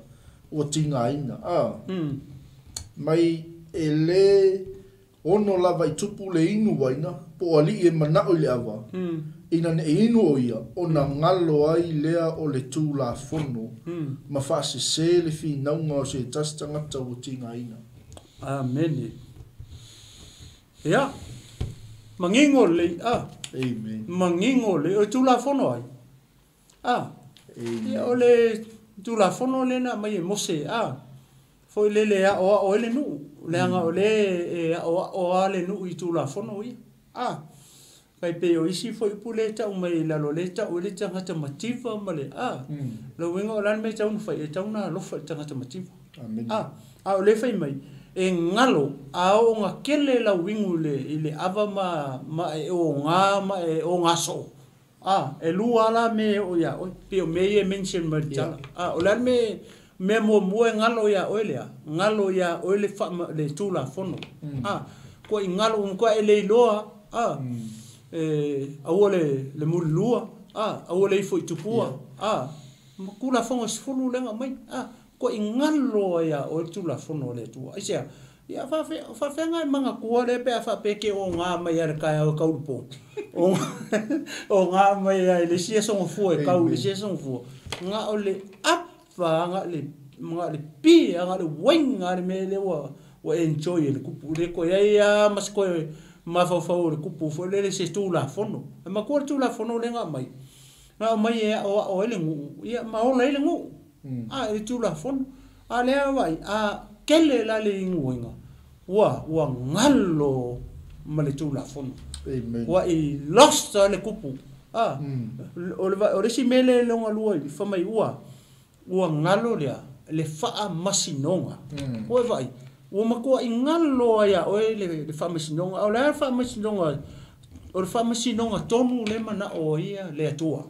ua tigaina. A. Mai e le ono lava i tupu le inu uaina, po o alii e manao i le ava, ina ne i inu o ia, ona galo ai lea o le Tulafono ma faasese le finauga o se tasi tagata ua tigaina. Amene. Ia, manino lelei, a. Amen. Manino lelei, o le Tulafono ai? A. Amen. Ia, o le Tulafono lea na aumai e Mose, a. Foi lele e aoao ai le nuu, leaga o lea e aoao lava le nuu i Tulafono ia. A. Tai pei o isi foi upu lea e tau mai i lalo lea e tau ai le tagata mativa ma le a. Lona uiga o le a le mea e tatau ona fai? E tatau ona alofa i le tagata mativa. A. A o lea e fai mai, e galo a oo ina tele lau inu i le, i le ava ma, ma e oga ma e oga soo. A, e lua lava la mea e oo ia oe, pei o mea ia e mention mai i le tala. A, o le a le mea, mea muamua e galo ia oe le a? Galo ia oe le faama, le Tulafono. A, ua i galo, ua matua e le iloa, a, e, aua le, le mulilua, a, aua le ifo i tupua, a, ma Tulafono e 10 lea na aumai, a, ua i galo ai ia oe le Tulafono a le Atua. Aisea? Ia, faafefea ona e manatua lea pe a faapea e te oga mai lava i le taeao e tau i le po? Oga mai lava i le isi aso gafua e tau i le isi aso gafua. Na o le apa na o le pia, na o le uaiga lava le mea lea ua enjoy e le kupu. E le toe i ai lava ma se toe mafaufau o le kupu foi lele i se Tulafono. E matua le Tulafono lea na aumai, na aumai e aoao ai le nuu, ia ma ola ai le nuu. A, i le Tulafono. A lea vaai, a tele la le inuina, ua ua galo ma le Tulafono. Amen. Ua i lost le kupu. A, o le o le isi mea lea lona lua i fai mai ua ua galo lea le faamasinoga. Ua e vaai, ua matuai galo ai ia oe le le faamasinoga. A o le a le faamasinoga? O le faamasinoga tonu lea e manao ai ia le Atua.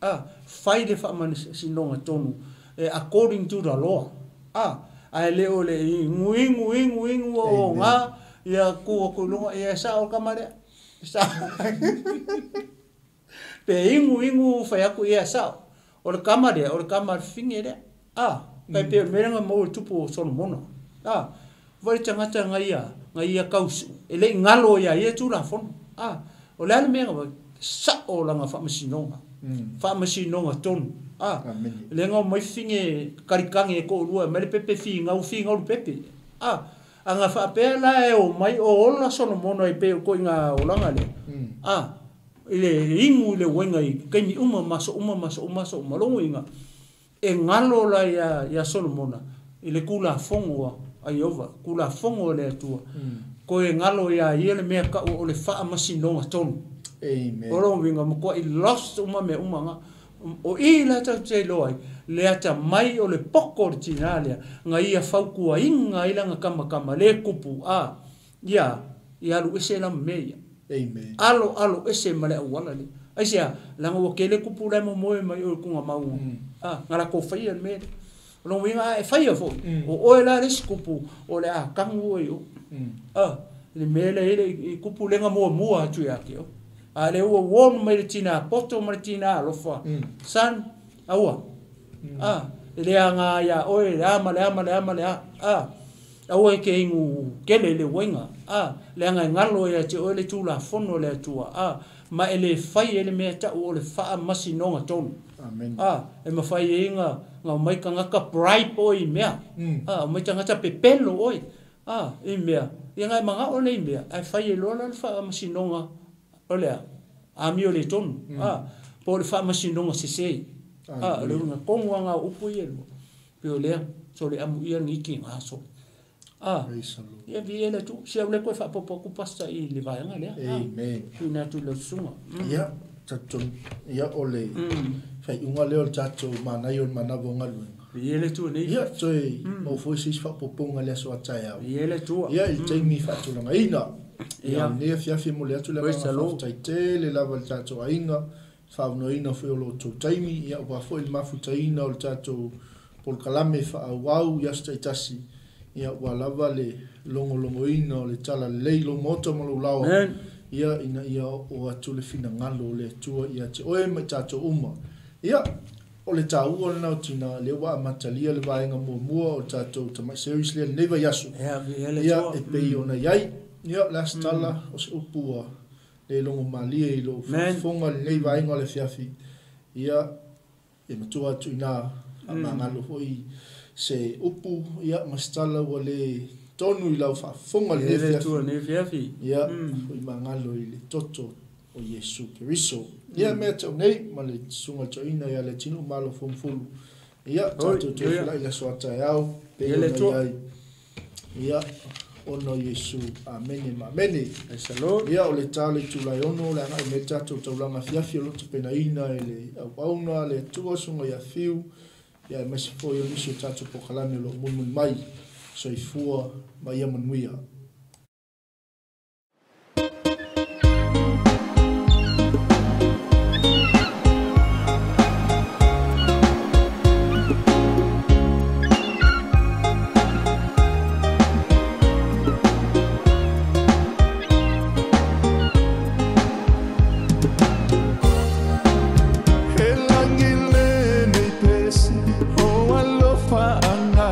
A, fai le faamasinoga tonu e according to the law. A, ae le o le inu inu inu inu o oga, ia tu atu i luga, ia e sao le tama lea. E sao. Pe inu inu fai atu, ia e sao. O le tama lea, o le tama a le fafine lea. A, tai pei o le mea lea na maua i le tupu o Solomona. A, vaai le tagata na ia, na ia tausu, e le i galo ia ia Tulafono. A, o le a le mea na fai? Sao lana faamasinoga. Faamasinoga tonu. A, lea na omai fafine kalikagi e toalua e aumai le pepe finau, finau le pepe. A, a na faapea la e omai o ola Solomona e pei o ituaiga olaga lea. A, i le inu i le uaiga i taimi uma ma aso uma ma aso uma aso uma. Lona uiga, e galo la ia, ia Solomona i le Tulafono a Ieova, Tulafono a le Atua. Toe galo ia ia le mea taua o le faamasinoga tonu. Amen. O lona uiga, matuai lost uma mea uma na. O i la tatou te iloa ai le atamai o le poto o le tina lea na ia fautuaina ai lana tamatama le tupu a ia ia alu ese la ma mea ia. Amen. Alo alo ese ma le auala lea. Aisea? Leaga ua tele kupu la e momoe mai o i luga mauga. A, na latou faia le mea lea. O lona uiga a e faia foi, o oe la le isi kupu o le a tanu oe i o. A, le mea lea e i ai le kupu lea na muamua atu ia te oe. A lea ua warn mai le tina poto ma le tina alofa, son, aua. A, e le aga ia oe le a ma le a ma le a ma le a. A, aua e te inu tele i le uaiga. A, leaga e galo ia te oe le Tulafono a le Atua. A, ma e le fai ai le mea tau o le faamasinoga tonu. Amen. A, e mafai ai na na omai tagata bribe oe i mea. A, omai tagata pepelo oe. A, i mea, ia na e manao lea i mea, ae fai ai loa la le faamasinoga o le a? Amio le tonu. A, po o le faamasinoga sese. A, o le uiga tonu lava na o upu ia e lua, pei o lea, sole amuia lenei tiga sole. Ia viia le Atua. Se au le toe faaopoopo atu pastor i le vaega lea. Amen. Tuuina atu i lau susuga. Ia, talitonu, ia o le faaiuga lea o le tatou manaia o le manava o galuega. Viia le Atua nei. Ia, toe maua foi se isi faaopoopoga i le aso a taeao. Viia le Atua. Ia, i le taimi faatulagaina. Ia, lenei afiafi e momoli atu le agaga faafetai tele lava i le tatou aiga, faaaunoaina foi o lo outou taimi, ia aua foi le mafutaina o le tatou polokalame faaauau i aso taitasi, ia aua lava le logologoina o le talalelei i lou maota ma lou laoa, ia ina ia oo atu le finagalo o le Atua ia te oe ma i tatou uma. Ia, o le taua lena o tina, lea ua amatalia le vaega muamua o le tatou tamai series lea i lenei vaiaso, ia e pei ona i ai. Ia, o le a se tala, o se upu ua le logo malie i lou faafofoga i lenei vaega o le afiafi, ia, e matua atu i ina, faamagalo foi se upu, ia, ma se tala ua le tonu i lau faafofoga i lenei afiafi, ia, foi magalo i le toto o Iesu Keriso. Ia, mea tau nei, ma le susuga i le toeaina ia Leatinuu Malo Fomufulu, ia, tatou toe felai i le aso a taeao, pei ona i ai, ia, ona o Iesu. Amene ma amene. Ia, o le ta o le itula e 6, o le agai mai le tatou taulaga afiafi o lo o tapenaina e le auauna a le Atua, susuga ia Fiu, ia aemaise foi o nisi o tatou polokalame o lo o mulimuli mai. Soifua ma ia manuia. He lagi lenei pese o alofaanga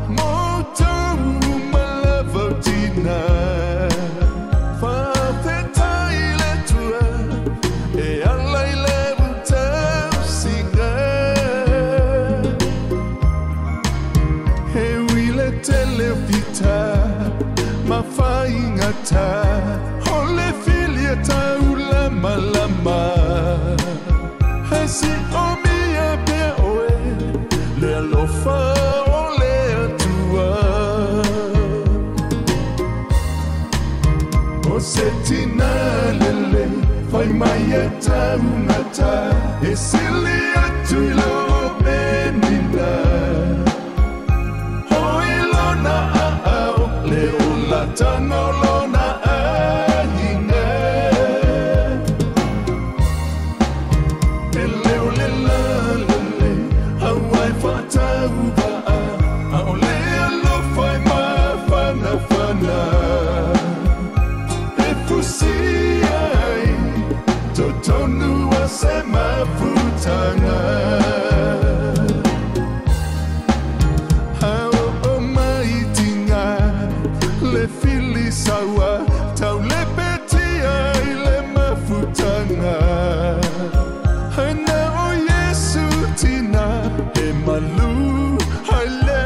mo tou uma lava o tina. Faafetai i le Atua e ala i le tausiga. He ui le tele o fita ma faigata o le filia taulamalama. Hai si o mia pea oe le alofa o le Atua. O se tina lele fai mai e taugata e sili atu i lo menina. O i lona aao le olatanga o lona aiga. E leo le lalele hauai whaatauva'a a o le alofa e mafanafana. E fusi ai totonu a se mafutanga. Hao o mai tinga le fili saua tau le petia i le mafutanga. Hai na o Iesu tina e malu hai le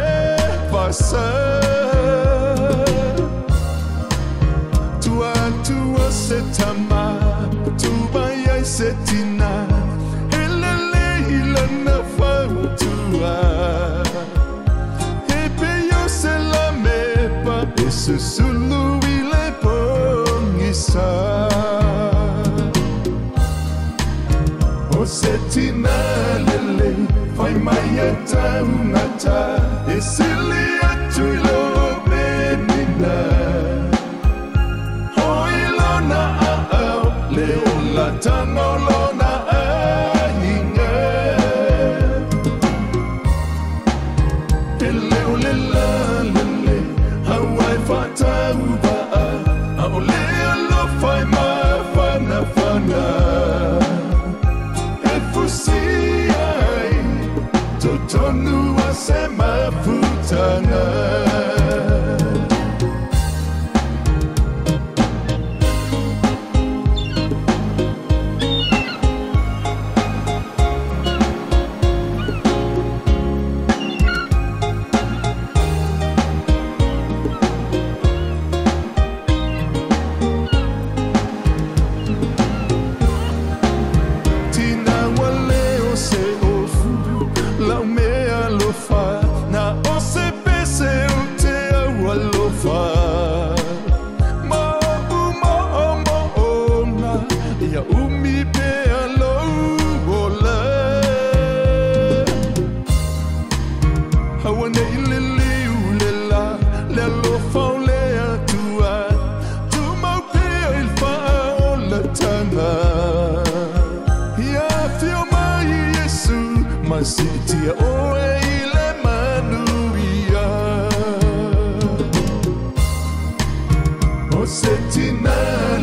vasa. Tua tua se tama, tu vai ai se tina, e lele i lana fautua. E peio se la mepa, e susulu i le pongisa. O se tina lele, fai mai e taugata, e sili atu i lo menina. O i lona aao, le olatanga o lona aiga. E leo le lalele, hauai whaatauva'a, a o le alofa e mafanafana. E fusi ai, totonu a se mafutanga. alofa Ma uma ma ona Ia umi pe alo ola Haua nei le liu le la Le alofa o le atua Tumau pea i le faaolatanga Ia afio mai Iesu Ma siitia oe i le manuia O se tina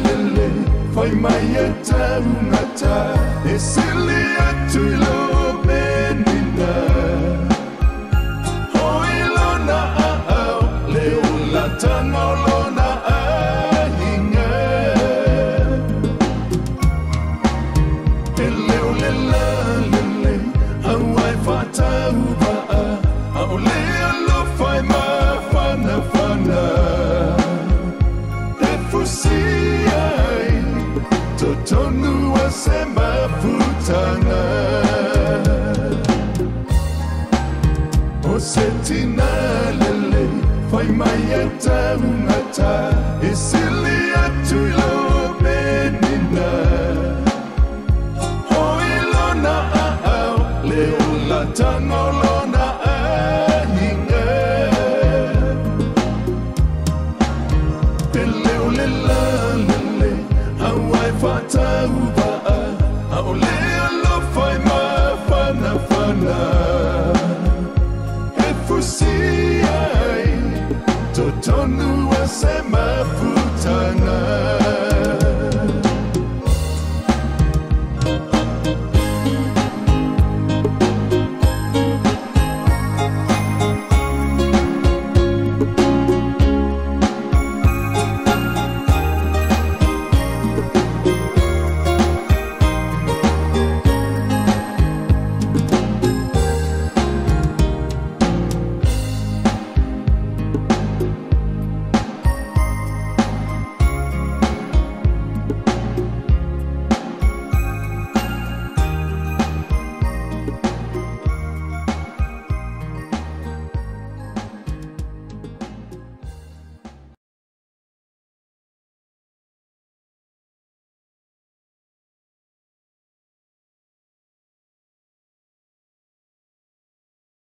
lele Fai mai e taugata E sili atu i lo menina O i lona aao Le olatanga o lona aiga E leo le la lele Aua e faatauvaa A o le alofa e mafanafana E fusi ai Totonu a se mafutanga O se tina lele Fai mai e taugata E sili atu i lo menina O i lona aao Le olatanga o lona aiga E leo le la lele Aua e faatauvaa A o le alofa e mafanafana E fusi ai Totonu a se mafutanga.